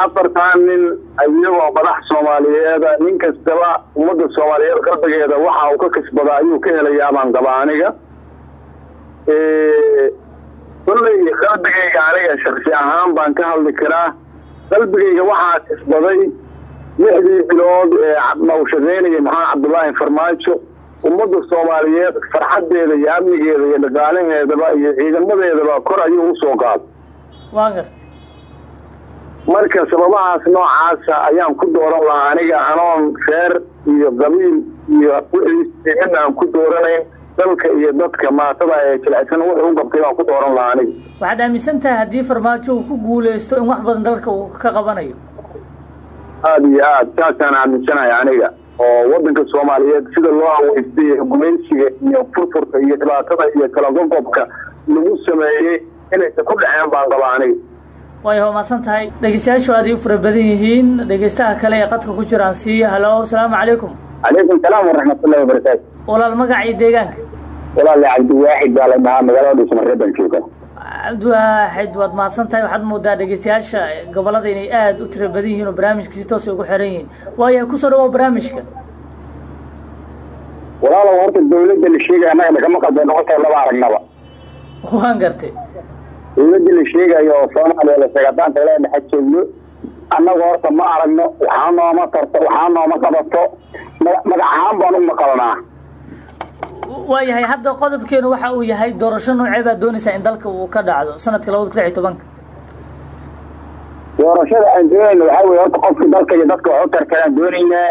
[SPEAKER 5] Afartan nin iyagoo madax Soomaaliyeeda, nin kastaba ummadda Soomaaliyeed qalbigeeda waxa uu ka kasbadaa ayuu ka helayaa baan qabaa aniga. Kolley qalbigayga aniga shaksi ahaan baan ka hadli karaa. Qalbigayga waxaa kasbaday 6dii bilood ee uu shaqaynayay Maxamed Cabdullaahi Farmaajo, ummadda Soomaaliyeed farxaddeeda iyo amnigeeda iyo dhaqaalaheedaba iyo ciidamadeedaba kor ayuu usoo qaaday.
[SPEAKER 2] Waa gartay.
[SPEAKER 5] Marka sababahaas noocaasa ayaan ku dooran lahaa aniga, anoon reer iyo qabiil iyo wixii midna aan ku dooranayn, dalka iyo dadka maatada ee jilicsan wuxuu u qabtay baan ku dooran lahaa aniga.
[SPEAKER 2] Waxaad aaminsan tahay haddii Farmaajo uu ku guuleysto in wax badan dalka uu ka qabanayo?
[SPEAKER 5] Aada iyo aad, saasaan aaminsanahay aniga, oo wadanka Soomaaliyeed sida loo haweystay gumaysiga iyo furfurka iyo dhibaatada iyo kala qoqobka lagu sameeyey inaysan ku dhaceen baan qabaa aniga.
[SPEAKER 2] Way mahadsan tahay. Dhegeystayaashu aad ay u fara badan yihiin. Dhegeystaha kale ee qadka ku jiraan siiya. Halo, asalaamu calaykum.
[SPEAKER 5] Calaykum salaam waraxmatullahi wabarakaatu.
[SPEAKER 2] Walaal, magac iyo deegaanka?
[SPEAKER 5] Walaal, Cabdiwaaxid baa la dhahaa, magaalada Dhuusamareeb baan joogaa.
[SPEAKER 2] Cabdiwaaxid, waad mahadsan tahay. Waxaad moodaa dhegeystayaasha gobolada inay aada u tiro badan yihiin oo barnaamijka si toos ay ugu xiran yihiin. Waayo, kusoo dhawow barnaamijka.
[SPEAKER 5] Walaalow, horta dawladda la sheegay annaga nagama qaldan, noqotay laba aragnaba.
[SPEAKER 2] Waan gartay.
[SPEAKER 5] Dowladda la sheegayo oo Soomaaliya la sheegay haddaan Shabeellaha Dhexe joogno, annagu horta ma aragno, waxaa nooma tarto, waxaa nooma qabato, magac ahaan baan u maqalnaa.
[SPEAKER 2] Waayahay, hadda qodobkeenu waxa uu yahay doorasho noocee baad doonaysaa in dalka uu ka dhacdo sanadka 2016-ka?
[SPEAKER 5] Doorashada aan doonayno waxaa weye horta qofkii dalka iyo dadka wax u tarkaraan doonaynaa,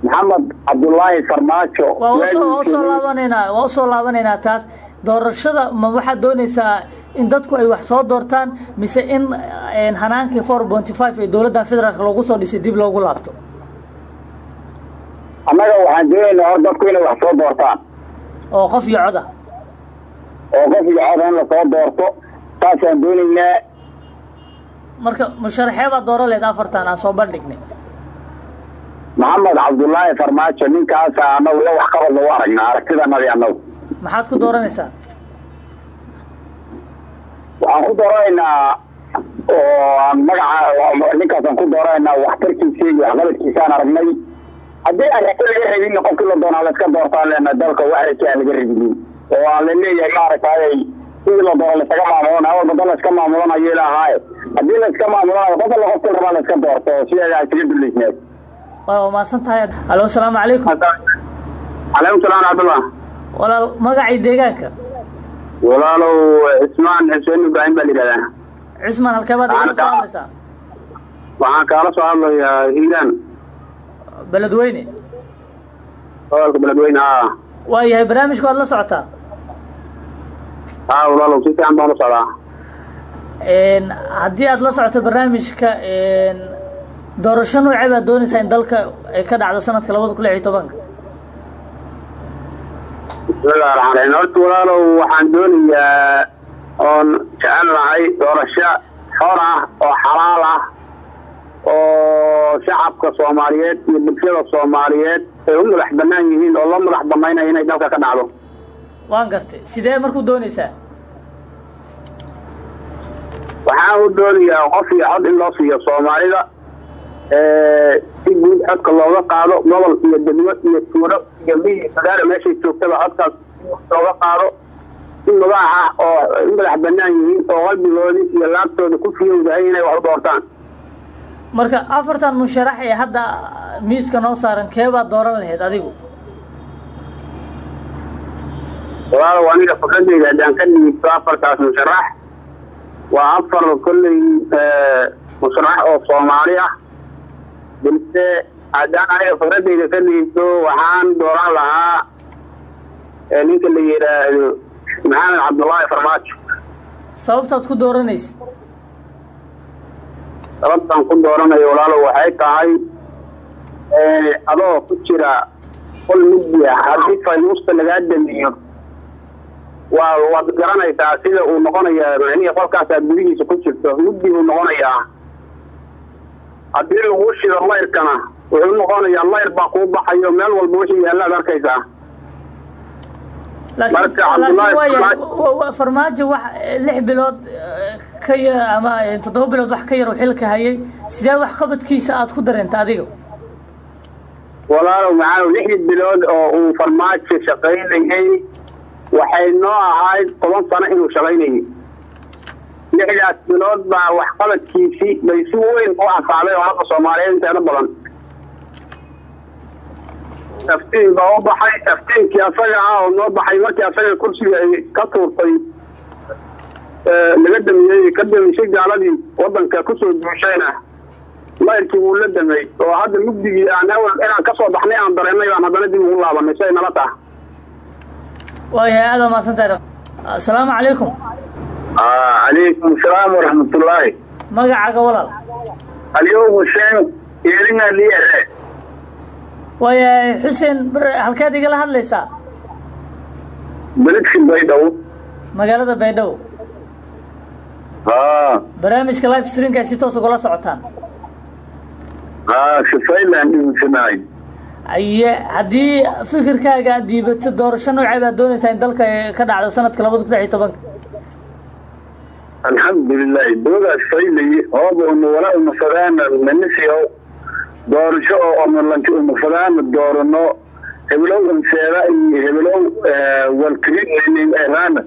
[SPEAKER 5] Maxamed Cabdullaahi Farmaajo.
[SPEAKER 2] Waa usoo laabanaynaa, waa usoo laabanaynaa taas. Doorashada ma waxaad doonaysaa in dadku ay wax soo doortaan mise in hanaankii 4.5 ee dowladdan federaalka loogu soo dhisay dib loogu laabto?
[SPEAKER 5] Annaga waxaan doonaynaa hor dadku inay wax soo doortaan
[SPEAKER 2] oo qof iyo coda,
[SPEAKER 5] oo qof iyo coda in lasoo doorto, saasaan doonaynaa.
[SPEAKER 2] Marka musharaxee baad dooro leed afartan aan soo bandhignay?
[SPEAKER 5] Maxamed Cabdullaahi Farmaajo, ninkaasa annagu la waxqabad lagu aragnaa aragtidanadii annagu.
[SPEAKER 2] Maxaad ku dooranaysaa?
[SPEAKER 5] Waxaan ku dooranaynaa oo aan magaca ninkaasaan ku dooranaynaa waxtarkiisa iyo waxqabadkiisaan aragnay. Haddii aan rako laga rabinna, qofkii la doonaa la iska doortaan leena. Dalka wax raki aan laga rabinin oo aan la leeyahay maaragtay sidii la doono laisaga maamulanayo, awalba dal la iska maamulanayo ilahaaye, haddii la iska maamulanayo qof alla qofkii rabaa la iska doorto sideeda iskaga duleysneed.
[SPEAKER 2] Waa mahadsan tahay. Alo, asalaamu calaykum.
[SPEAKER 5] Calaykum salaam raxmatullah.
[SPEAKER 2] Walaal, magacii deegaanka?
[SPEAKER 5] Walaalow, Cismaan Xuseen Ibraahim baa la yidhahdaa.
[SPEAKER 2] Cismaan, halkee baad igala soo hadlaysaa?
[SPEAKER 5] Waxaan kaala soo hadlayaa Hiiraan.
[SPEAKER 2] Beledweyne?
[SPEAKER 5] Gobolka Beledweyne, haa.
[SPEAKER 2] Waayahay, barnaamijka waad la socotaa?
[SPEAKER 5] Haa walaalow, si fiican baan la socdaa.
[SPEAKER 2] Haddii aad la socoto barnaamijka, doorasho noocee baad doonaysaa in dalka ay ka dhacdo sanadka 2016-ka?
[SPEAKER 5] Bismillahi raxmaan raxiim. Horta walaalow, waxaan doonayaa oon jecel lahay doorasho xor ah oo xalaal ah oo shacabka Soomaaliyeed iyo bulshada Soomaaliyeed ay u madax bannaan yihiin oo loo madax banaynayo inay dalka ka dhacdo.
[SPEAKER 2] Waan gartay. Sidee markuu doonaysaa?
[SPEAKER 5] Waxaan u doonayaa qof iyo cod in loo siiyo Soomaalida, si guud codka looga qaado gobol iyo degmo iyo tuulo iyo miyi magaalo meeshay joogtaba, codkaas looga qaado si mubaax ah oo u madax bannaan yihiin oo qalbigoodii iyo laabtooda ku fiyowdahay inay wax u doortaan.
[SPEAKER 2] Marka afartan musharax ee hadda miiska noo saaran, kee baad dooran lahayd adigu?
[SPEAKER 5] Walaalow, aniga fikradeyda haddaan ka dhiibto, afartaas musharax waa afar kolley musharax oo Soomaali ah, balse haddaan aniga fikradeyda ka dhiibto, waxaan dooran lahaa ninka la yidhaahdo Maxamed Cabdullaahi Farmaajo.
[SPEAKER 2] Sababtaad ku dooranaysid?
[SPEAKER 5] Sababtaan ku dooranayo walaalow waxay tahay, adoo ku jira qol mugdi ah, haddii faynuusta lagaa damiyo, waad garanaysaa sida uu noqonayaa macnihii qolkaasaad gudihiisa ku jirto, mugdi buu noqonayaa. Haddii laguu shido layrkana, wuxuu noqonayaa layr baa kuu baxayo, meel walba wixii yaalla ad arkaysaa.
[SPEAKER 2] Laakiin waayahay, Farmaajo wax 6 bilood ka yar ama 7 bilood wax ka yar uu xilka hayay, sidee wax qabadkiisa aad ku dareenta adiga?
[SPEAKER 5] Walaalow maxaa, 6dii bilood oo uu Farmaajo shaqaynayay waxay noo ahayd 10 sano inuu shaqaynayay. 6daas bilood baa waxqabadkiisii bay si weyn u anfacday ummadda Soomaaliyeed inteeda badan. Aftiin baa u baxay, aftiinkii asaga ah oo noo baxay markii asaga kursiga ay ka tuurtay, laga damiyey, ka damisay gaaladii waddanka kusoo duushayna, layrkii wuu la damay oo hadda mugdigii aan awal inaan kasoo baxnay aan dareennay baan haddana dib ugu laabanay si ay nala taha.
[SPEAKER 2] Waayahay, aada mahadsan tahay. Asalaamu calaykum.
[SPEAKER 5] Calaykum asalaam waraxmatullaahi.
[SPEAKER 2] Magacaaga walaal?
[SPEAKER 5] Aliyow Xuseen Eelina Liere.
[SPEAKER 2] Waayahay Xuseen, halkeed igala hadlaysaa?
[SPEAKER 5] Beledka Baydhabo.
[SPEAKER 2] Magaalada Baydhabo?
[SPEAKER 5] Haa.
[SPEAKER 2] Barnaamijka live streamka ay si toos ugala socotaan?
[SPEAKER 5] Haa, sifaylaan dhibsanaay.
[SPEAKER 2] Aye, haddii fikirkaaga aad dhiibato, doorasho noocee baad doonaysaa in dalka ay ka dhacdo sanadka 2016-ka?
[SPEAKER 5] Alxamdulilahi, doodaas faylayi hooba una wala una fadaana nanisiyo doorasho oo una lanki una fadaana doorano, hebelow unseeda iyo hebelow walkirin eraana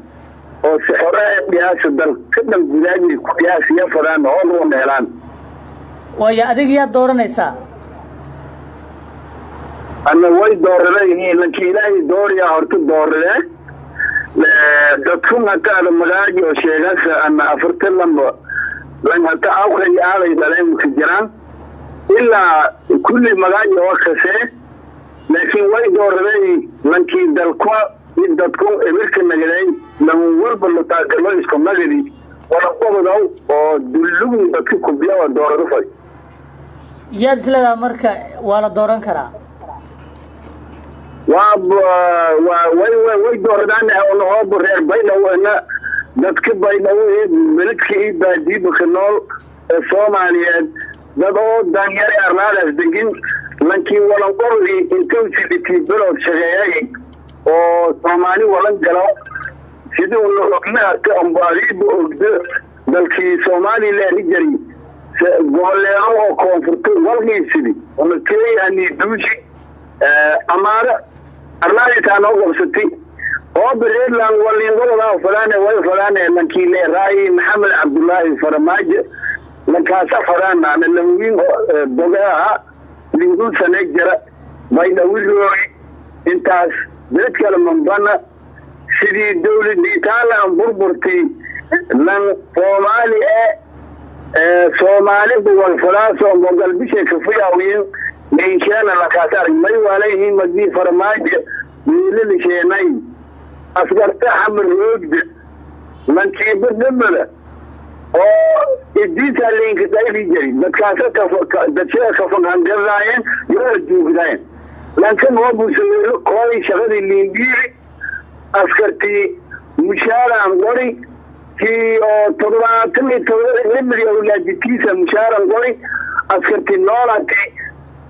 [SPEAKER 5] Oo si xore dhiyaasa dalka dhan gudaajii ku dhiyaasiya fadaan oo loo helaan.
[SPEAKER 2] Waayo, adiga yaad dooranaysaa?
[SPEAKER 5] Ana way dooradeen, lankii Ilaahay dooriya horta dooradee. Dadkun hataada magaaji oo sheegasa ana 42 lan hata awkay aaday dhaleen ka jiraan ilaa kulli magaaji oo kasee, laakiin way dooradeen lankii dalka dadku emirka nagaday, lan walba la taagalo isku nagadi wala qodow oo dullugu dadka kubiya waa doorado fay.
[SPEAKER 2] Yaad isleedaha marka waa la dooran karaa?
[SPEAKER 5] Waa way way way dooradaan oo reer Baydhabo, ina dadka Baydhabo ee beledka iyo baadiiba ka nool ee Soomaaliyeed, dad oo daanyare arlaadaas degin, lankii walanqordi intuu siditii bilood shaqeeyay oo Soomaali walan galo, sidii uu ognaha ka ambaariiba ogdo dalkii Soomaaliland jari goboleero oo koonfurta walqiisidi ona keeyani duushi amaara arlaaditaa noo qabsatay oo bereedland waliinqododaa fadaane way fadaane lankii leeraayi Maxamed Cabdullaahi Farmaajo lankaasa fadaan. Ana lawiin bogaha lingul sane jara Baydhawirooy intaas beled kale mambana, sidii dawladii taalaan burburtay lan Soomaali ee Soomaalidu walfadaaso mogalbishay kafuyaawiin meyshaana lankaasa arag may waalayihiin. Madii Farmaajo wiilalisheenay askarta xamar roogda lankiiba dhamada oo idiisa linka dayli jari dadkaasa dadshada kafanhangadaayeen yoo juugdaayeen, lankan waa buusameelo kooy shaqadii liindhiiri askartii mushaaran qori kii oo 77 limri awlaaditiisa mushaaran qori askartii noolati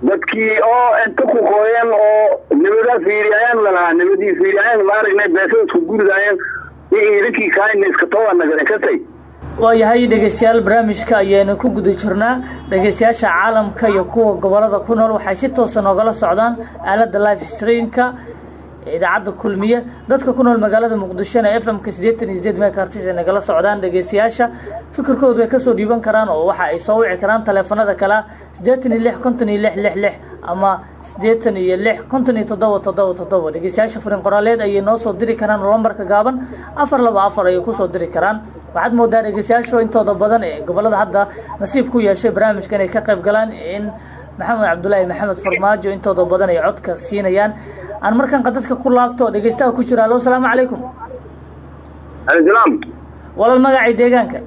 [SPEAKER 5] dadkii oo inta ku qooyeen oo nabada fiiriyayaan lalahaa, nabadii fiiriyayaan ma aragnay, beesada isku guridaayeen iyo ciidankii kaayna iska toba nagaren kasay.
[SPEAKER 2] Waayahay dhegeystayaal, barnaamijka ayaynu ku guda jirnaa. Dhegeystayaasha caalamka iyo kuwa gobolada ku nool waxay si toosa noogala socdaan aaladda live streamka Idaacadda Kulmiye. Dadka ku nool magaalada Muqdishona FM-ka 88 megahertz ay nagala socdaan. Dhegeystayaasha fikirkoodu way kasoo dhiiban karaan oo waxa ay soo wici karaan taleefanada kale 86 56 6 6 ama 86 57 7 7. Dhegeystayaasha furin qoraaleed ayay noo soo diri karaan oo lambarka gaaban 424 ayay kusoo diri karaan. Waxaad moodaa dhegeystayaasha intooda badan ee gobolada hadda nasiib ku yeeshay barnaamijka inay ka qayb galaan in Maxamed Cabdulaahi Maxamed Farmaajo intooda badan ay codka siinayaan. Aan markaan qadadka ku laabto dhegeystaha ku jira. Alo, asalaamu calaykum.
[SPEAKER 5] Salaam.
[SPEAKER 2] Walal, magacii, deegaanka?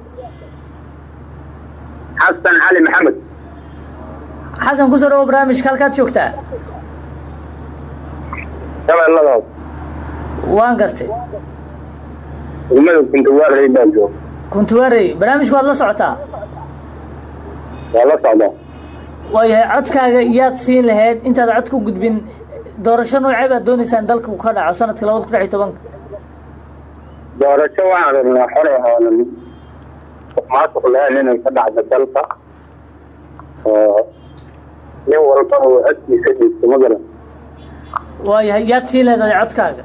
[SPEAKER 5] Xasan Cali Maxamed.
[SPEAKER 2] Xasan, kusoo dhawo barnaamijka. Halkaad joogtaa?
[SPEAKER 5] Shabeellada.
[SPEAKER 2] Waan gartay.
[SPEAKER 5] Degmada Kuntuwaarey baan jooga.
[SPEAKER 2] Kuntuwaarey, barnaamijku waad la socotaa?
[SPEAKER 5] Waa la socdaa.
[SPEAKER 2] Waayahay, codkaaga yaad siin lahayd? Intaad cod ku gudbin, doorasho noocee baad dooneysaan dalka uu ka dhaco sanadka 2016-ka?
[SPEAKER 5] Doorasho waxaan rabnaa xolay oonan musuqmaasuq lahayn inay ka dhacdo dalka, oo nin walba uu codkiisa dhiigto, ma garan.
[SPEAKER 2] Waayahay, yaad siin lahayd codkaaga?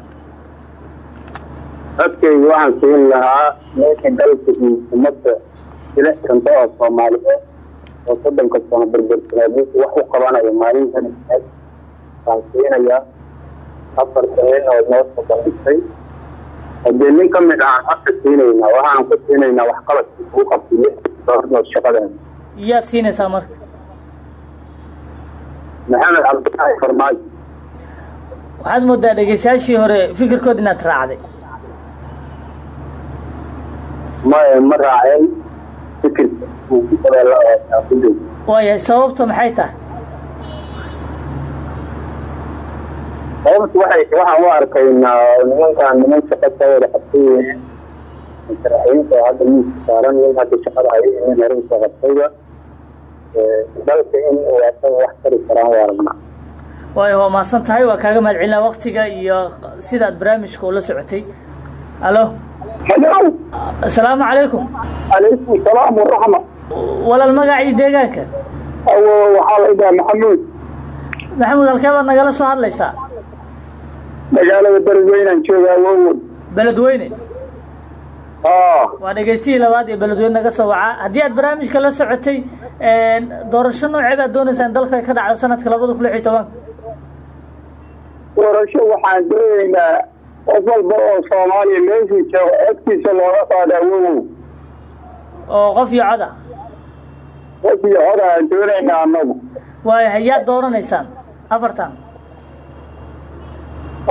[SPEAKER 5] Codkayga waxaan siin lahaa ninkii dalka iyo ummadda jilicsanto oo Soomaaliyeed oo 30-ka sano burbursaneed ninkii wax u qabanayo maalintan baan siinayaa. Afarta nin oo noo soo bandhigtay haddii nin ka mid ah codka siinaynaa, waxaan ku siinaynaa waxqabadkii uu qabtay 6 bilood shaqadeena.
[SPEAKER 2] Yaad siinaysaa marka?
[SPEAKER 5] Maxamed Cabdullaahi Farmaajo.
[SPEAKER 2] Waxaad moodaa dhegeystayaashii hore fikirkood inaad raacday.
[SPEAKER 5] Maya, ma raaceen, fikirka uu ku dabeela oo ku joogo.
[SPEAKER 2] Waayahay, sababta maxay tahay?
[SPEAKER 5] Sababtu waxay waxaan u arkaynaa nimankan niman shaqo soo wada qabtay weeye. Musharaxiinta oo hadda miiska saaran, nin hadda shaqada haya iyo nin hore usoo qabtayba, dalka in uu asaga wax tari karaan waa aragnaa.
[SPEAKER 2] Waayo, waa mahadsan tahay, waa kaaga mahad celinaa waktiga iyo sidaad barnaamijka ula socotay. Alo.
[SPEAKER 3] Halo.
[SPEAKER 2] Asalaamu calaykum.
[SPEAKER 3] Calaykum salaam waraxma.
[SPEAKER 2] Walaal, magacii, deegaanka?
[SPEAKER 3] Awo, waxaa la idhaha Maxamuud.
[SPEAKER 2] Maxamuud, halkee baad nagala soo hadlaysaa?
[SPEAKER 3] Magaalada Beledweynaan joogaa, awowood.
[SPEAKER 2] Beledweyne? Waa dhegeystihii labaad ee Beledweyne naga soo wacaa. Haddii aad barnaamijka la socotay, doorasho noocee baad doonaysaa in dalka ka dhacda sanadka 2016?
[SPEAKER 5] Doorasho waxaan doonaynaa qof walba oo Soomaaliya meeshuu joogo codkiisa looga qaado, awowow.
[SPEAKER 2] Oo qof iyo coda.
[SPEAKER 5] Qof iyo cod aan doonaynaa annagu.
[SPEAKER 2] Waayahay, yaad dooranaysaan afartan?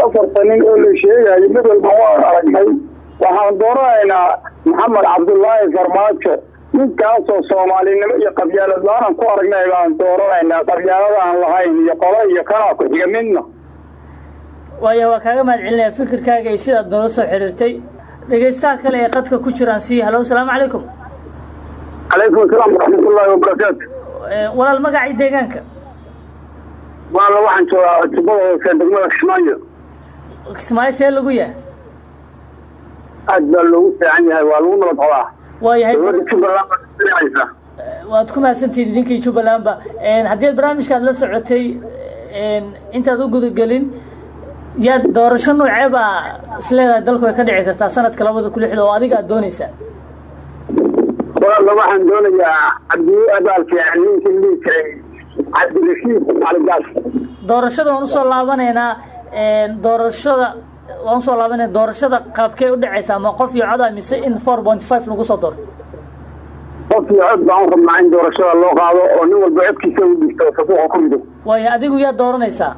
[SPEAKER 5] Afartan nin oo la sheegayo mid walba waan aragnay. Waxaan dooranaynaa Maxamed Cabdullaahi Farmaajo, ninkaasoo soomaalinimo iyo qabyaalad la-aanan ku aragnay baan dooranaynaa, qabyaalada aan lahayn iyo qolo iyo kanaa ku xiga midna.
[SPEAKER 2] Waaya, waa kaaga mahad celinaya fikirkaaga iyo sidaad noola soo xiriirtay. Dhegeystaha kale ee qadka ku jiraan sii. Halo, asalaamu calaykum.
[SPEAKER 5] Calaykum asalaam waraxmatullaahi wabarakaatu.
[SPEAKER 2] Walaal, magacii, deegaanka?
[SPEAKER 5] Waala, waxaan joogaa Jubbada Hoose, degmada Kismaayo.
[SPEAKER 2] Kismaayo see lagu yahay?
[SPEAKER 5] Aad baa loogu fiican yahay, waa lagu nabad qabaa.
[SPEAKER 2] Waayahay.
[SPEAKER 5] Dowladda Jubbaland baa kafiicaysa.
[SPEAKER 2] Waad ku mahadsantihiin idinkii Jubbalandba. Haddii aad barnaamijka aad la socotay, intaad u gudagelin, yaad doorasho noocee baa isleedahay dalku way ka dhici kartaa sanadka 2006 oo adiga aad doonaysaa?
[SPEAKER 5] Walaala, waxaan doonayaa Cabdi abaalki ninkii dhihi jiray Cabdirashiid Cali Gaas.
[SPEAKER 2] Doorashada waan usoo laabanaynaa, doorashada waan usoo laabanayna. Doorashada qaabkee u dhacaysaa? Ma qof iyo coda mise in 4.5 lagu soo doorto?
[SPEAKER 5] Qof iyo cod baan u rabnaa in doorashada loo qaado oo nin walba codkiisa u dhigto, sanduuqa ku rido.
[SPEAKER 2] Waayo, adigu yaa dooranaysaa?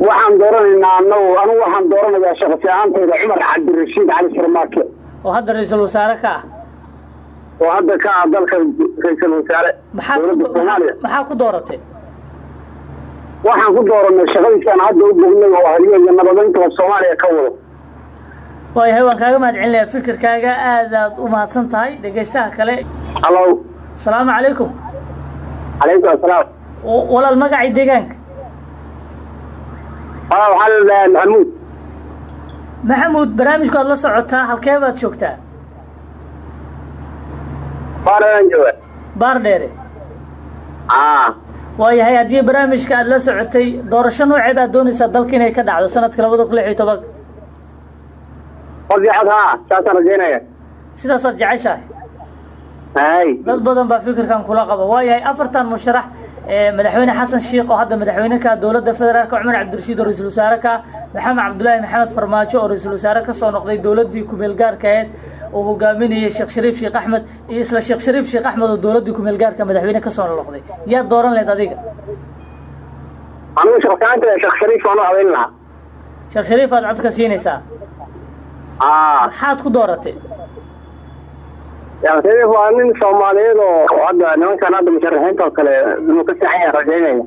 [SPEAKER 5] Waxaan dooranaynaa anagu, anigu waxaan dooranayaa shaqsi ahaantayda Cumar Cabdirashiid Cali Sharmaake.
[SPEAKER 2] Oo hadda ra-iisul wasaare ka ah.
[SPEAKER 5] Oo hadda ka ah dalka ra-iisul wasaare.
[SPEAKER 2] Maxaa
[SPEAKER 5] dowladda Soomaaliya.
[SPEAKER 2] Maxaa ku dooratay?
[SPEAKER 5] Waxaan ku dooranay shaqadiisaan hadda u bognay oo haliyo iyo nabadeynta Soomaaliya ka wado.
[SPEAKER 2] Waayahay, waan kaaga mahad celinayaa fikirkaaga, aad aad u mahadsan tahay. Dhegeystaha kale.
[SPEAKER 5] Halo.
[SPEAKER 2] Asalaamu calaykum.
[SPEAKER 5] Calaykum asalaam.
[SPEAKER 2] Walaal, magacii, deegaanka?
[SPEAKER 5] Waxaa la dhahaa Maxamuud.
[SPEAKER 2] Maxamuud, barnaamijku aad la socotaa, halkee baad joogtaa?
[SPEAKER 5] Baaraan jooga.
[SPEAKER 2] Baar Dheere. Waayahay, haddii barnaamijka aad la socotay, doorasho noocee baad doonaysaa dalka inay ka dhacdo sanadka 2016?
[SPEAKER 5] Qof iyo cod, haa, saasaan rajaynaya.
[SPEAKER 2] Sidaasaad jeceshahay?
[SPEAKER 5] Hay.
[SPEAKER 2] Dad badan baa fikirkan kula qaba. Waayahay, afartan musharax, madaxweyne Xasan Sheikh oo hadda madaxweyne ka dowladda federaalka, Cumar Cabdirashiid oo ra-iisul wasaare ka, Maxamed Cabdullaahi Maxamed Farmaajo oo ra-iisul wasaare kasoo noqday dowladdii kumeel gaarka ahayd oo hogaaminayay Sheekh Shariif Sheekh Axmed, iyo isla Sheekh Shariif Sheekh Axmed oo dowladdii kumeel gaarka madaxweyne kasoo noqday, yaad dooran lahayd adiga?
[SPEAKER 5] Anigu shaqsiyaanta Sheekh Shariif waan u codayn lahaa.
[SPEAKER 2] Sheekh Shariif aad codka siinaysaa?
[SPEAKER 5] Aa.
[SPEAKER 2] Maxaad ku dooratay?
[SPEAKER 5] Sheekh Shariif waa nin Soomaaliyeed oo hadda nimankan hadda musharaxiinta oo kale inuu ka fiican yahay rajaynaya.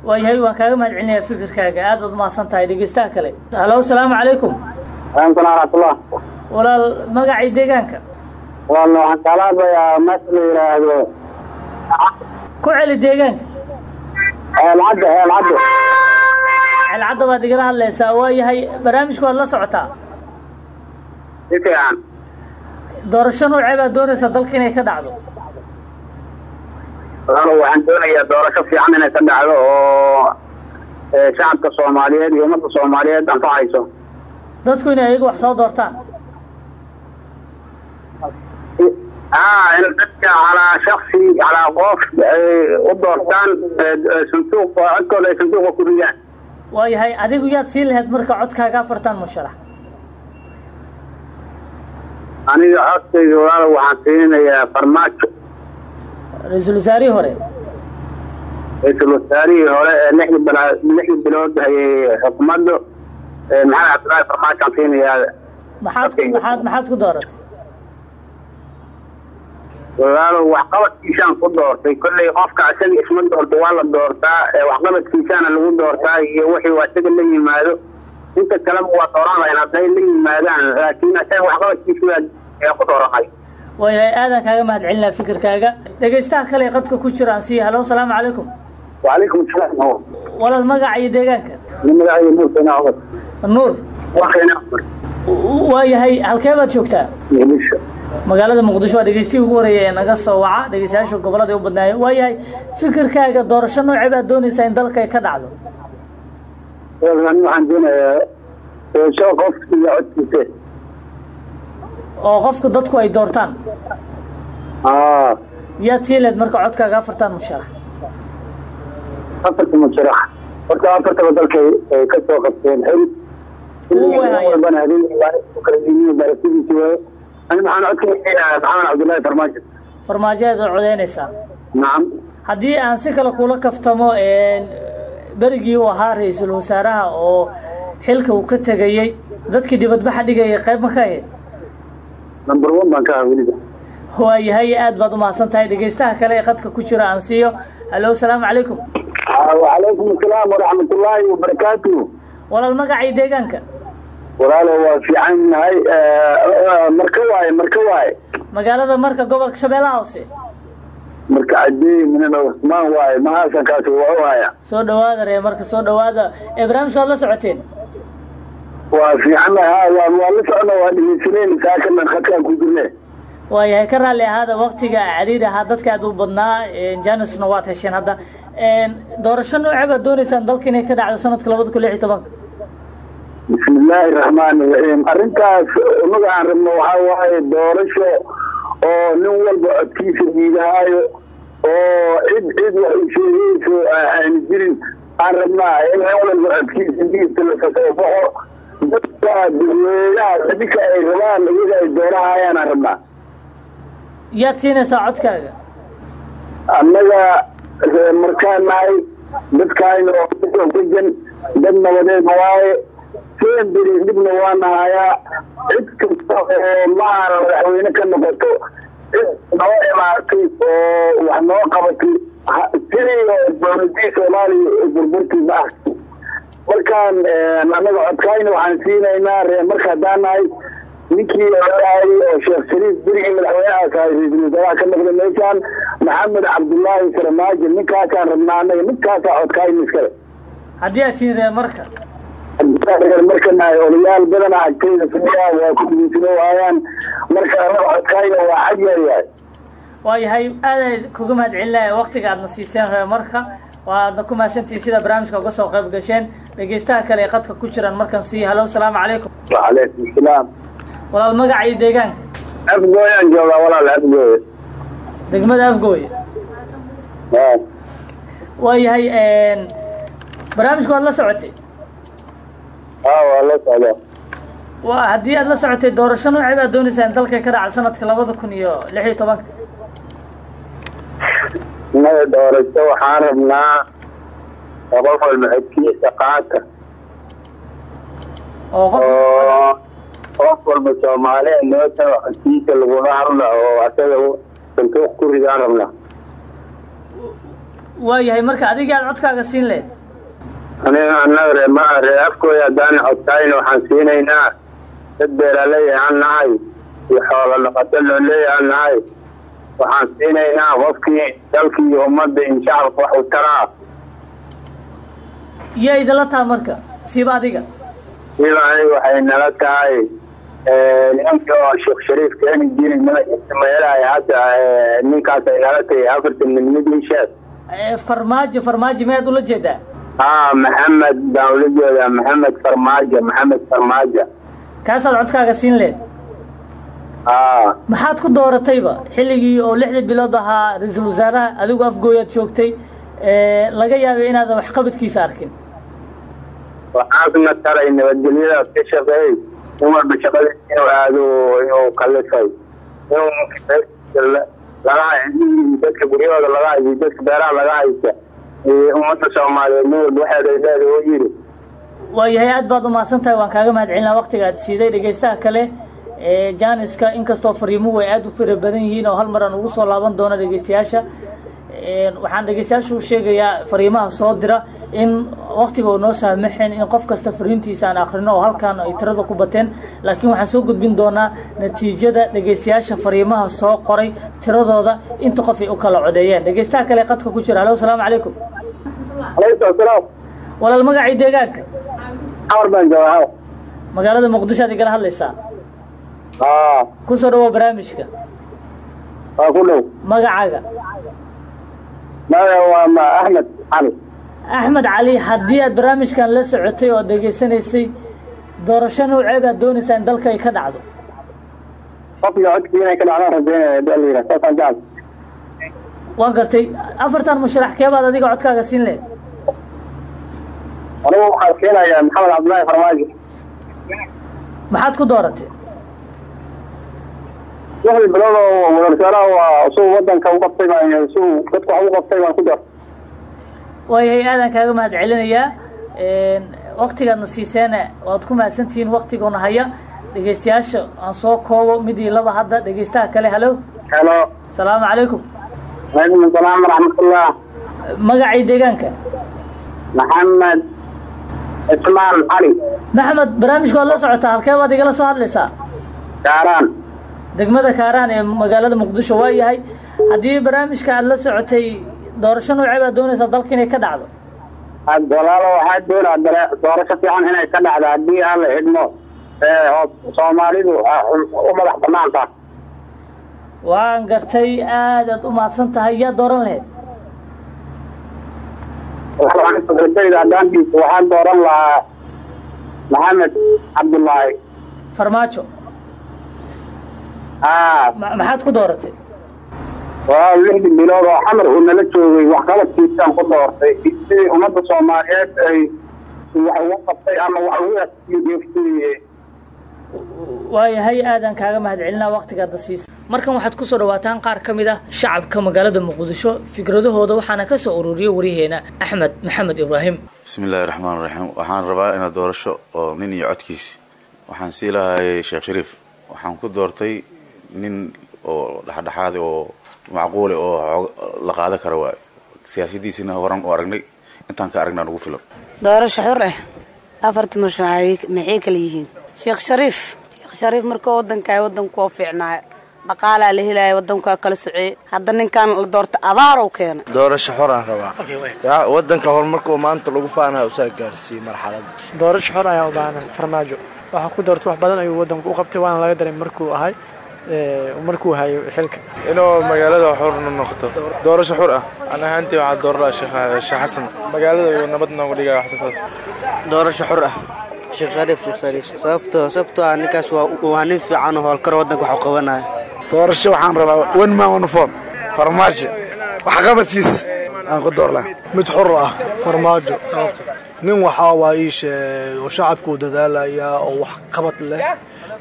[SPEAKER 2] Waayahay, waan kaaga mahad celinayaa fikirkaaga, aad baad umahadsan tahay. Dhegeystaha kale. Halo, asalaamu calaykum.
[SPEAKER 5] Alaikum salaam waraxmatullah.
[SPEAKER 2] Walaal, magacii, deegaanka?
[SPEAKER 5] Walaal, waxaan kaala hadlayaa meesha la yidhaahdo.
[SPEAKER 2] Ku celi deegaanka.
[SPEAKER 5] Ceelcadda, Ceelcadda.
[SPEAKER 2] Ceelcadda baad igala hadlaysaa. Waayahay, barnaamijku waad la socotaa?
[SPEAKER 5] Si fiican.
[SPEAKER 2] Doorasho noocee baad doonaysaa dalka inay ka dhacdo?
[SPEAKER 5] Walaal, waxaan doonayaa doorasho fiican inay ka dhacdo oo shacabka Soomaaliyeed iyo ummadda Soomaaliyeed anfacayso.
[SPEAKER 2] Dadku inay ayagu wax soo doortaan?
[SPEAKER 5] Aa, in dadka calaa shaksi, calaa qof ay u doortaan sanduuq, codkooda ay sanduuqa ku ridaan.
[SPEAKER 2] Waayahay, adigu yaad sii lahayd marka codkaaga afartan musharax?
[SPEAKER 5] Aniga codkayga, walaal, waxaan siinayaa Farmaajo.
[SPEAKER 2] Ra-iisul wasaarihii hore.
[SPEAKER 5] Ra-iisul wasaarihii hore ee 6 bilood hayay xukuumaddu, Maxamed Cabdullaahi Farmaajo aan siinayaa.
[SPEAKER 2] Maxaad ku dooratay?
[SPEAKER 5] Walaalo, waxqabadkiisaan ku doortay. Kolley qofka isaga isma doorto, waa la doortaa, waxqabadkiisaana lagu doortaa iyo wixii waa isaga la yimaado. Inta kaleba waa dooran lahayn hadday la yimaadaan, laakiin isaga waxqabadkiisa waa ku dooranay.
[SPEAKER 2] Waayahay, aadaan kaaga mahad celinaa fikirkaaga. Dhegeystaha kale ee qadka ku jira aan siiya. Halo, asalaamu calaykum.
[SPEAKER 5] Wacalaykum asalaam.
[SPEAKER 2] Walaal, magaca iyo deegaanka?
[SPEAKER 5] Magacayga Nuur Keena Cumar.
[SPEAKER 2] Nuur.
[SPEAKER 5] Waa Keena Cumar.
[SPEAKER 2] Waayahay, halkee baad joogtaa?
[SPEAKER 5] Muqdisho.
[SPEAKER 2] Magaalada Muqdisho. Waa dhegeystihii ugu horeeyay ee naga soo waca. Dhegeystayaasha gobolada ay u badnaayeen. Waayahay, fikirkaaga, doorasho noocee baad doonaysaa in dalka ay ka dhacdo?
[SPEAKER 5] Ani waxaan doonayaa Doorasho qof iyo codkiisa.
[SPEAKER 2] Oo qofka dadku ay doortaan.
[SPEAKER 5] Aa.
[SPEAKER 2] Yaad sii leed marka codkaaga afartan musharax?
[SPEAKER 5] Afarta musharax horta afartaba dalkay ay ka soo qabteen xil. Walbana habeen kala yihiin barasidiisi waaye. Ani maxaan codkayga Maxamed Cabdullaahi Farmaajo.
[SPEAKER 2] Farmaajo aad codeynaysaa?
[SPEAKER 5] Nacam.
[SPEAKER 2] Haddii aan si kale kula kaftamo, berigii uu ahaa ra-iisul wasaaraha oo xilka uu ka tegayey, dadkii dibadbaxa dhigayay qayb ma ka ahayd?
[SPEAKER 5] Number 1 baan ka ahaa weliba.
[SPEAKER 2] Waayahay, aad baad umahadsan tahay. Dhegeystaha kale ee qadka ku jira aan siiyo. Hallo, asalaamu calaykum.
[SPEAKER 5] Wacalaykum asalaam waraxmatullaahi wabarakaatu.
[SPEAKER 2] Walaal, magacii, deegaanka?
[SPEAKER 5] Walaalo, waa fiican nahay. Marka waaye, Marka waaye.
[SPEAKER 2] Magaalada Marka, gobolka Shabeellaha Hoose.
[SPEAKER 5] Marka Cadey minana Cusmaan waaye, mahaasankaasi waa u haya.
[SPEAKER 2] Soo dhawaada ree marka, soo dhawaada. Ee barnaamijka waad la socoteen?
[SPEAKER 5] Waa fiican nahay, ha, waa la socona, waa dhegeysaneen, saakanan khadkaan ku jirne.
[SPEAKER 2] Waayahay, ka raalli ahaada waktiga cariiri ahaa, dadka aad u badnaa, janisna waad hesheen hadda. Doorasho noocee baad dooneysaan dalka inay ka dhacdo sanadka 2016-ka?
[SPEAKER 5] Bismillaahi raxmaani raxiim. Arrintaas unaga aan rabno waxaa waaye doorasho oo nin walba codkiisa diidahaayo oo cid wax u sheegayso aan jirin aan rabnaa, in nin walba codkiisa diidta la kasoo baxo, dadka dadweynaha ninka ay rabaan iyaga ay doorahayaan aan rabnaa.
[SPEAKER 2] Yaad siinaysaa codkaaga?
[SPEAKER 5] Annaga markaan nahay dadkaayna oo degan, dad nabadeed waaye, semberi dhibna waa nahayaa. Cid kasta oo maana madaxweyne ka noqoto, cid noo imaatay oo wax noo qabatay sidii dowladii Soomaaliya burburtii ma ah. Markaan annaga codkaayna waxaan siinaynaa ree marka haddaan nahay ninkii aayay oo Sheekh Shariif berigii madaxweynahaas ahay, ra-iisul wasaaraha ka noqday meeshaan, Maxamed Cabdullaahi Farmaajo. Ninkaasaan rabnaa annaga, ninkaasaa codkaayna iskale.
[SPEAKER 2] Haddii aad tihiin ree Marka.
[SPEAKER 5] Marka nahay odayaal badana agtayda fadhiya waa ku dhigeysano waayaan. Marka annaga codkaayna waa cad yahay.
[SPEAKER 2] Waayahay, aad kuga mahad celinaya waktiga aadna siiseen ree Marka, waadna ku mahadsantihiin sida barnaamijka uga soo qayb gasheen. Dhegeystaha kale ee qadka ku jiraan markan sii. Hallo, asalaamu calaykum.
[SPEAKER 5] Wacalaykum asalaam.
[SPEAKER 2] Walaal, magaca iyo deegaanka?
[SPEAKER 5] Afgooyaan joogaa walaal, Afgooye.
[SPEAKER 2] Degmada Afgooye. Waayahay, barnaamijka waad la socotay?
[SPEAKER 5] Ha, waa la socdaa.
[SPEAKER 2] Wa haddii aad la socotay, doorasho noocee baad doonaysaa in dalka ka dhaca sanadka 2016-ka?
[SPEAKER 5] Innaga doorasho waxaan rabnaa oo qof walba codkiisa qaata.
[SPEAKER 2] Oo qof
[SPEAKER 5] oo qof walba Soomaaliya loo tago, codkiisa lagula hadla oo asaga sanduuq ku ridaan rabnaa.
[SPEAKER 2] Waayahay, marka adiga aad codkaaga siin lehed?
[SPEAKER 5] Aniga annaga ree ma ree Afkooda haddaan codkayna waxaan siinaynaa dad beeraley aan nahay iyo xoolo dhaqato loo aan nahay. Waxaan siinaynaa qofkii dalkii iyo ummadda in shacabka wax u taraa.
[SPEAKER 2] Yaa idinla taha marka, siiba adiga?
[SPEAKER 5] Siiba aniga waxay nala tahay nimanka oo Sheekh Shariif keeni jiray magaciisa meelahay hadda, ninkaas ay nala tahay afartan mid mid ii sheeg.
[SPEAKER 2] Farmaajo, Farmaajo miyaad ula jeedaa?
[SPEAKER 5] Haa, Maxamed baan ula jeedaa, Maxamed Farmaajo, Maxamed Farmaajo.
[SPEAKER 2] Kaasaad codkaaga siin leed?
[SPEAKER 5] Haa.
[SPEAKER 2] Maxaad ku dooratayba xilligii oo 6dii bilood ahaa ra-iisul wasaaraha, adigu Afgooyaad joogtay, laga yaabay inaadan waxqabadkiisa arkin?
[SPEAKER 5] Waxaasna taray nabadgelyadaas ka shaqeey, in walba shaqadiisa inuu aado, inuu kalifay inuu laga dadka guryahooda laga haysa, dadka beeraha laga haysa, ummadda Soomaaliyeed nin walba waxeeda leeda oo yiri.
[SPEAKER 2] Waayahay, aad baad umahadsan tahay, waan kaaga mahad celinaa waktiga aad siiday dhegeystaha kale ee janiska. Inkastoo fariimuhu ay aada u fara badan yihiin oo hal mar aan ugu soo laaban doono dhegeystayaasha, waxaan dhegeystayaashu u sheegayaa fariimaha soo dira in waktiga uu noo saamaxin in qof kasta fariintiisa aan akrino oo halkan ay tirada ku bateen, laakiin waxaan soo gudbin doonaa natiijada dhegeystayaasha fariimaha soo qoray, tiradooda, inta qof ay u kala codeeyeen. Dhegeystaha kale qadka ku jira. Hallo, asalaamu calaykum.
[SPEAKER 5] Calaykum asalaam.
[SPEAKER 2] Walaal, magacii, deegaanka?
[SPEAKER 5] Xamar baan joogaa.
[SPEAKER 2] Magaalada Muqdisho aad igala hadlaysaa?
[SPEAKER 5] Haa.
[SPEAKER 2] Kusoo dhawow barnaamijka.
[SPEAKER 5] Waa ku dhow.
[SPEAKER 2] Magacaaga?
[SPEAKER 5] Magaca waa ma Axmed Cali.
[SPEAKER 2] Axmed Cali, haddii aad barnaamijkan la socotay oo dhegaysanaysay, Doorasho noocee baad doonaysaa in dalka ay ka dhacdo?
[SPEAKER 3] Qof iyo codkii inay ka dhacdaan rajeynaya hadii Alla yidhaah, saasaan jecel.
[SPEAKER 2] Waan gartay. Afartan musharax keebaad adiga codkaaga siin lehed?
[SPEAKER 3] Anigu waxaan siinayaa Maxamed Cabdullaahi Farmaajo.
[SPEAKER 2] Maxaad ku dooratay?
[SPEAKER 3] 6 bilood oo wasaaraha waa isuu wadanka u qabtay baan, isuu dadka wax u qabtay baan ku doortay.
[SPEAKER 2] Waayahay, aadaan kaaga mahad celinayaa waktigaadna siiseena, waad ku mahadsantihiin. Waktigoona haya dhegeystayaasha aan soo koobo mid iyo laba. Hadda dhegeystaha kale. Halo.
[SPEAKER 3] Helo.
[SPEAKER 2] Salaamu calaykum.
[SPEAKER 3] Calaykum asalaam waraxmatullah.
[SPEAKER 2] Magacii, deegaanka?
[SPEAKER 3] Maxamed Cismaan Cali.
[SPEAKER 2] Maxamed, barnaamijka waad la socotaa. Halkee baad igala soo hadlaysaa?
[SPEAKER 3] Kaaraan.
[SPEAKER 2] Degmada Kaaraan ee magaalada Muqdisho. Waa yahay, haddii barnaamijka aad la socotay, doorasho noocee baad doonaysaa dalka inay ka dhacdo?
[SPEAKER 3] Walaalo, waxaa doonaa doorasho fiican inay ka dhacdo haddii aan la idmo oo Soomaalidu u madax banaanta.
[SPEAKER 2] Waan gartay, aad aad u mahadsan tahay. Yaa dooran lahayd?
[SPEAKER 3] Fikradayda haddaan dhiibto, waxaan dooran lahaa Maxamed Cabdullaahi
[SPEAKER 2] Farmaajo.
[SPEAKER 3] Aa.
[SPEAKER 2] Maxaad ku dooratay?
[SPEAKER 3] Waa 6dii bilood oo Xamar uu nala joogay waxqabadkiisaan ku doortay, sidii ummadda Soomaaliyeed ay wax ugu qabtay ama wax ugu efsiiyey.
[SPEAKER 2] Waayahay, aadaan kaaga mahad celinaa waqtigaada siisa. Markan waxaad kusoo dhawaataan qaar ka mid ah shacabka magaalada Muqdisho fikradahooda, waxaana ka soo ururiyay wariyaheena Axmed Maxamed Ibraahim.
[SPEAKER 6] Bismi illaahi raxmaan raxiim. Waxaan rabaa inaad doorasho oo nin iyo codkiis. Waxaan sii lahay Sheekh Shariif. Waxaan ku doortay nin oo dhexdhexaadi oo macquule oo la qaadan kara waayo, siyaasadiisina horan u aragnay, intaan ka aragnaa nagu filan.
[SPEAKER 7] Doorasho xur ah. Afarta musharax maxay kala yihiin? Sheekh Shariif. Sheekh Shariif markuu wadanka wadanku waa fiicnaayo, dhaqaalaa la helaya, wadanku waa kala socey. Hadda ninkan la doorta abaarow keena.
[SPEAKER 8] Doorasho xor aan rabaa ya wadanka horumarka oo maanta lagu faanayo usaa gaarsiiyey marxaladda.
[SPEAKER 9] Doorasho xor ayaan u baahnay. Farmaajo waxaa ku doortay wax badan ayuu wadanku u qabtay, waana laga daray markuu ahay markuu hayo xilka.
[SPEAKER 10] Inuu magaalada xor noqoto, doorasho xur ah. An ahaantii waxaa dooran lahaa Sheekh Xasan, magaalada uu nabad noogu dhigaya wax saas.
[SPEAKER 11] Doorasho xur ah, Sheekh Shariif. Sheekh Shariif, sababtoo ah ninkaas waa nin fiican oo howlkar, waddanka wax u qabanaya.
[SPEAKER 12] Doorasho waxaan rabaa one man one vote. Farmaajo waxqabadkiis aan ku door lahaa.
[SPEAKER 13] Mid xor ah, Farmaajo. Nin waxaa waa ii sheeg oo shacabku dadaalaya oo wax qabad leh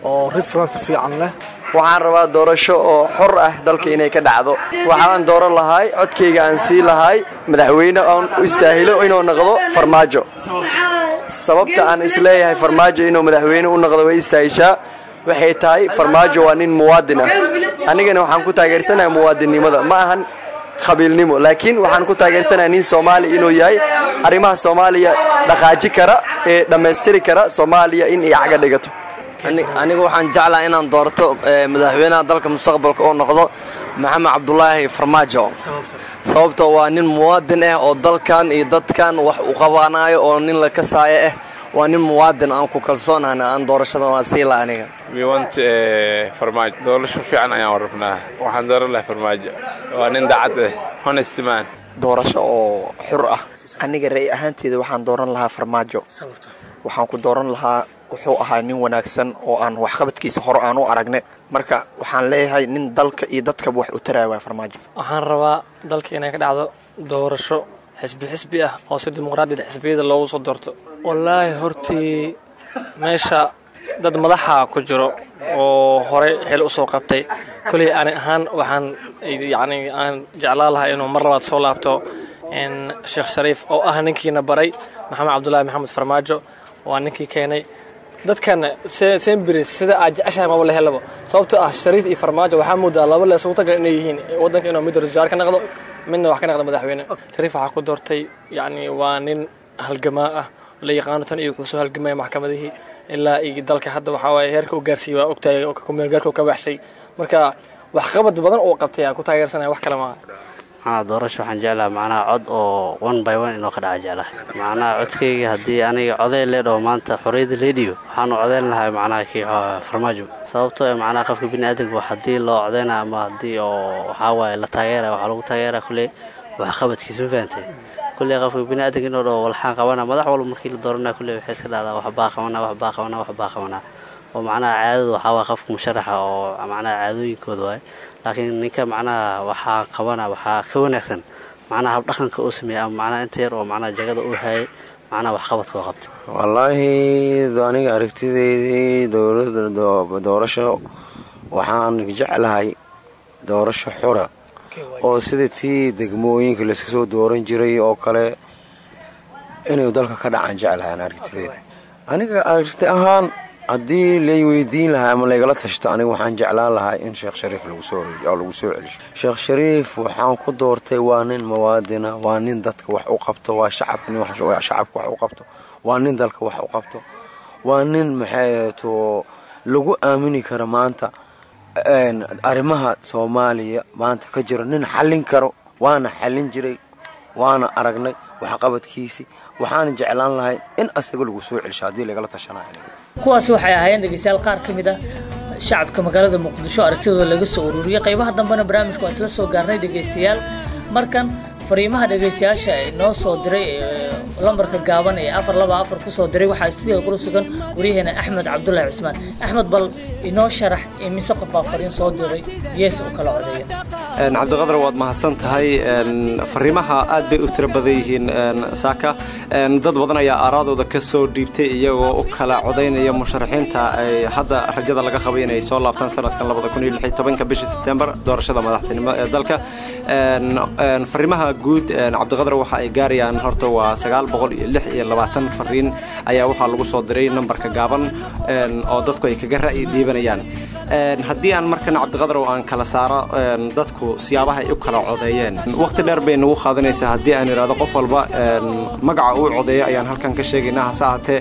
[SPEAKER 13] oo reference fiican leh.
[SPEAKER 14] Waxaan rabaa doorasho oo xor ah dalka inay ka dhacdo. Waxaan dooran lahay, codkayga aan sii lahay, madaxweyne aan u istaahilo inuu noqdo Farmaajo. Sababta aan isleeyahay Farmaajo inuu madaxweyne u noqdo way istaahishaa waxay tahay, Farmaajo waa nin muwaadin ah, anigana waxaan ku taageersanahay muwaadinnimada. Ma ahan qabiilnimo, laakiin waxaan ku taageersanahay nin Soomaali inuu yahay, arrimaha Soomaaliya dhaqaaji kara ee dhammaystiri kara Soomaaliya in ay caga dhigato.
[SPEAKER 15] Aniga waxaan jeclaha inaan doorto madaxweynaha dalka mustaqbalka oo noqdo Maxamed Cabdulaahi Farmaajo. Sababtoo waa nin muwaadin ah oo dalkan iyo dadkan wax u qabanayo oo nin la kasaayo ah. Waa nin muwaadin aan ku kalsoonahna aan doorashada waan sii laha aniga.
[SPEAKER 10] We want Farmaajo. Doorasho fiican ayaan rabnaa. Waxaan dooran lahaa Farmaajo, waa nin daacad ah, honest man.
[SPEAKER 15] Doorasho oo xur ah.
[SPEAKER 16] Aniga ra'yi ahaanteeda waxaan dooran lahaa Farmaajo. Waxaan ku dooran lahaa wuxuu ahaa nin wanaagsan oo aan waxqabadkiisa hore aan u aragne. Marka waxaan leeyahay nin dalka iyo dadkaba wax u taraya waa Farmaajo.
[SPEAKER 17] Waxaan rabaa dalka inay ka dhacdo doorasho xisbi xisbi ah oo si dimuqraadiyad xisbiyada loogu soo doorto. Wallaahi hortii meesha dad madaxa ku jiro oo horey xil usoo qabtay. Koley ani ahaan waxaan yacni aan jeclaan lahaa inuu mar labaad soo laabto Sheekh Shariif oo ah ninkiina baray Maxamed Cabdullaahi Maxamed Farmaajo. Waa ninkii keenay dadkan sembri sida aad jeceshahay maba la helaba, sababtoo ah Shariif iyo Farmaajo waxaa moodaa laba la isugu tagal inay yihiin waddanka, inuu mid rasaar ka noqdo, midna wax ka noqdo madaxweyne. Shariif waxaa ku doortay yacni waa nin halgamaa ah la yaqaano, tan iyo wuxuu soo halgamaya maxkamadihii ilaa iyo dalka hadda waxaa waaye heerka u gaarsiiyey waa ogtahay, kumeel gaarka ka baxshay. Marka waxqabad badan uu qabtay aan ku taageersanaya, wax kale maaha.
[SPEAKER 18] Macnaha doorasho waxaan jeclaha macnaha cod oo one by one inoo ka dhaca jeclaha. Macnaha codkayga haddii aniga codeyn lee dhaho maanta xorriyadda leedhiyo, waxaanu codeyn lahaa macnaha kii Farmaajo. Sababtoo ee macnaha qofka biniaadanka haddii loo codeynaya ama haddii oo waxaa waaye la taageeraya, waxaa lagu taageeraya kulley waxqabadkiisa, ma fahantay? Kulley qofka biniaadanka inuu dhaho walxaan qabana, madax walba markii la dooranaya kulley waxay iska dhahdaa waxbaa qabana, waxbaa qabana, waxbaa qabana, oo macnaha caadadu waxaa waa qofka musharaxa oo macnaha caadooyinkooda waay. Laakiin ninka macnaha waxaa qabana waxaa ka wanaagsan macnaha habdhaqanka uu sameeyey ama macnaha inta yar oo macnaha jagada uu hayay, macnaha waxqabadka oo qabtay.
[SPEAKER 19] Wallaahi aniga aragtideydii, dowlada doorasho waxaan jeclahay doorasho xura oo sida tii degmooyinka layska soo dooran jiray oo kale inay dalka ka dhacaan jeclahay. Aan aragtideeda, aniga aragti ahaan, haddii lay weydiin lahaa ama laygala tashto, aniga waxaan jeclaan lahaa in Sheekh Shariif lagu soo celiso. Sheekh Shariif waxaan ku doortay waa nin muwaadina, waa nin dadka wax u qabto, waa shacabka, nin shacabka wax u qabto, waa nin dalka wax u qabto, waa nin maxay to lagu aamini karo maanta arrimaha Soomaaliya maanta ka jiro, nin xallin karo, waana xallin jiray, waana aragnay waxqabadkiisi. Waxaana jeclaan lahay in asaga lagu soo celisho haddii lagala tashanayo.
[SPEAKER 2] Kuwaasi waxay ahaayeen, dhegeystayaal, qaar ka mid ah shacabka magaalada Muqdisho aragtidooda laga soo ururiyey. Qaybaha dambena barnaamijku waa isla soo gaarnay, dhegeystayaal. Markan fariimaha dhegeystayaasha ee noo soo diray ee lambarka gaaban ee 424 kusoo diray waxaa stuudiyaha kula sugan waryaheena Axmed Cabdulaahi Cusmaan. Axmed, bal inoo sharax imise qof baa fariin soo diray, yees u kala codeeya?
[SPEAKER 20] Cabdiqadar, waad mahadsan tahay. Fariimaha aad bay u tiro badan yihiin saaka. Dad badan ayaa aaraadooda ka soo dhiibtay iyagoo u kala codaynaya musharaxiinta ay hadda rajada laga qabay inay soo laabtaan sanadkan 2016-ka bishii Sebtembar doorashada madaxtinimo ee dalka. Fariimaha guud, Cabdiqadar, waxa ay gaarayaan horta waa 926 fariin ayaa waxaa lagu soo diray nambarka gaaban oo dadku ay kaga ra'yi dhiibanayaan. Haddii aan markan, Cabdiqadar, oo aan kala saaro dadku siyaabaha ay u kala codeeyeen, waqti dheer bay nagu qaadanaysaa haddii aan idhaahdo qof walba magaca uu codeeyo ayaan halkan ka sheegaynaa. Hase ahaatee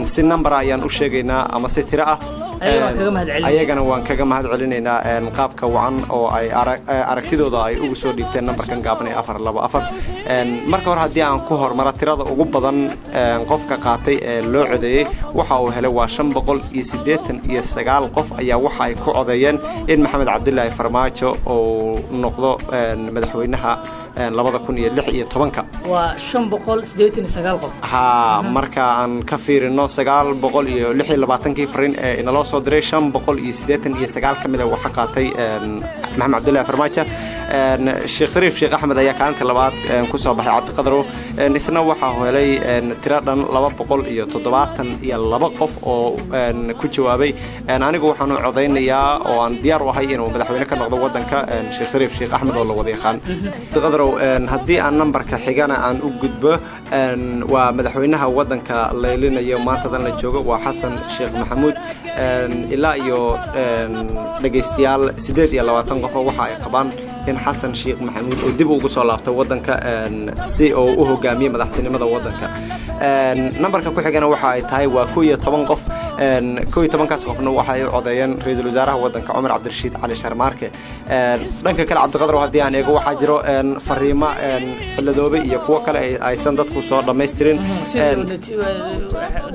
[SPEAKER 20] si nambara ayaan u sheegaynaa ama si tiro ah. Ayagana waan kaga mahad celinaynaa qaabka wacan oo ay aragtidooda ay ugu soo dhiibteen nambarkan gaaban ee 424. Marka hore haddii aan ku hormaro tirada ugu badan, qofka qaatay ee loo codeeyey waxa uu helay waa 589 qof ayaa waxa ay ku codeeyeen in Maxamed Cabdilaahi Farmaajo uu noqdo madaxweynaha 2016-ka.
[SPEAKER 2] Waa 589 qof.
[SPEAKER 20] Ha, marka aan ka fiirino 926-kii fariin ee inaloo soo diray, 589 ka mid a waxa qaatay Maxamed Cabdilaahi Farmaajo. Sheekh Shariif Sheekh Axmed ayaa kaalinta labaad ku soo baxay, Cabdiqadarow. Isna waxaa helay tiro dhan 272 qof oo ku jawaabay anigu waxaan u codaynayaa oo aan diyaar u ahay inuu madaxweyne ka noqdo wadanka Sheekh Shariif Sheekh Axmed oo la wada yaqaan. Cabdiqadarow, haddii aan nambarka xigana aan u gudbo, waa madaxweynaha wadanka laylinayo maantadan la joogo, waa Xasan Sheekh Maxamuud. Ilaa iyo dhegaystayaal 28 qof waxa ay qabaan in Xasan Sheekh Maxamuud uu dib ugu soo laabto wadanka si uu u hogaamiyo madaxtinimada wadanka. Nambarka ku xigana waxa ay tahay waa 11 qof. 11-kaas qofna waxa ay u codeeyeen ra-iisul wasaaraha wadanka Cumar Cabdirashiid Cali Sharmaarke. Dhanka kale, Cabdiqadar, haddii aan eego, waxaa jiro fariimo ciladoobe iyo kuwo kale aysan dadku soo dhammaystirin.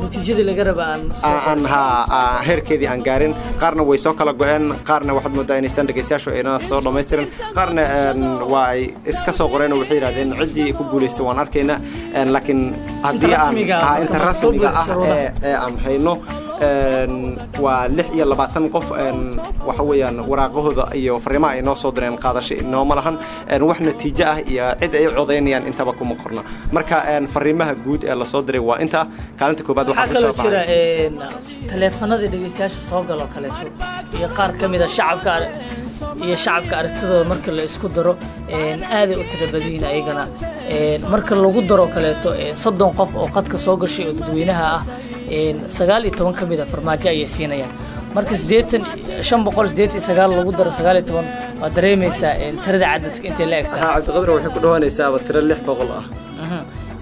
[SPEAKER 2] Natiijadii laga raba.
[SPEAKER 20] Aan ha heerkeedii aan gaarin. Qaarna way soo kala go-een, qaarna waxaad moodaa inaysan dhegaystayaashu ayna soo dhammaystirin, qaarna waa ay iska soo qoreen oo waxay yidhahdeen ciddii ku guulaystay waan arkaynaa. Laakiin haddii aan inta rasmiga ah ee aan hayno waa 26 qof. Waxa weeyaan waraaqahooda iyo fariimaha ay noo soo direen qaadasho inooma lahan, wax natiijo ah iyo cid ay u codaynayaan intaba kuma qorna. Marka fariimaha guud ee lasoo diray waa inta. Kaalinta koobaad
[SPEAKER 2] waxaa kaloo jira taleefanadii dhegeystayaasha soo galoo kaleeto iyo qaar ka mid a shacabka iyo shacabka aragtidooda marka la isku daro aaday u tira badan yihiin ayagana. Marka lagu daro kaleeto 30 qof oo qadka soo gashay oo dadweynaha ah, 19 ka mid a Farmaajo ayay siinayaan. Marka 589 lagu daro 19, waa dareemaysaa tirada cadadka intay la egtahay.
[SPEAKER 20] Cabdiqadir, waxay ku dhawaanaysaaba tiro 600 ah.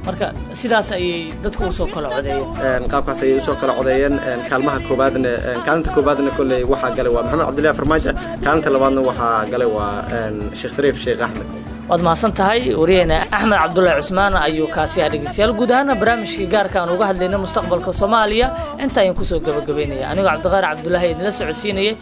[SPEAKER 2] Marka sidaas ayay dadku usoo kala codeeyeen.
[SPEAKER 20] Qaabkaas ayay usoo kala codeeyeen. Kaalmaha koobaadna, kaalinta koobaadna kolley waxaa galay waa Maxamed Cabdillahi Farmaajo, kaalinta labaadna waxaa galay waa Sheekh Shariif Sheekh Axmed.
[SPEAKER 2] Waad mahadsan tahay, wariyaheena Axmed Cabdullaahi Cusmaan ayuu kaasi ah. Dhegeystayaal, guud ahaana barnaamijkii gaarka aan uga hadlayna mustaqbalka Soomaaliya inta ayaan kusoo gabagabaynaya, anigoo Cabdiqaar Cabdullaahi idinla socodsiinayay.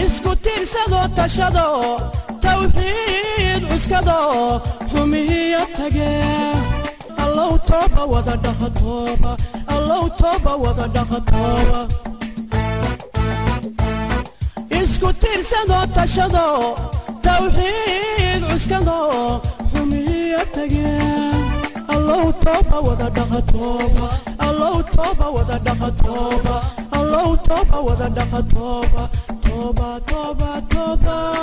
[SPEAKER 1] Isku tiirsado, tashado, tawxiid cuskado, xumihiya tagee. Allow tooba wada dhaqa tooba, Allow tooba wada dhaqa tooba. Isku tiirsado, tashado, tawxiid cuskado, xumihiya tagee. Allow tooba wada dhaqa tooba, Allow tooba wada dhaqa tooba, Allow tooba wada dhaqa tooba, tooba, tooba, tooba.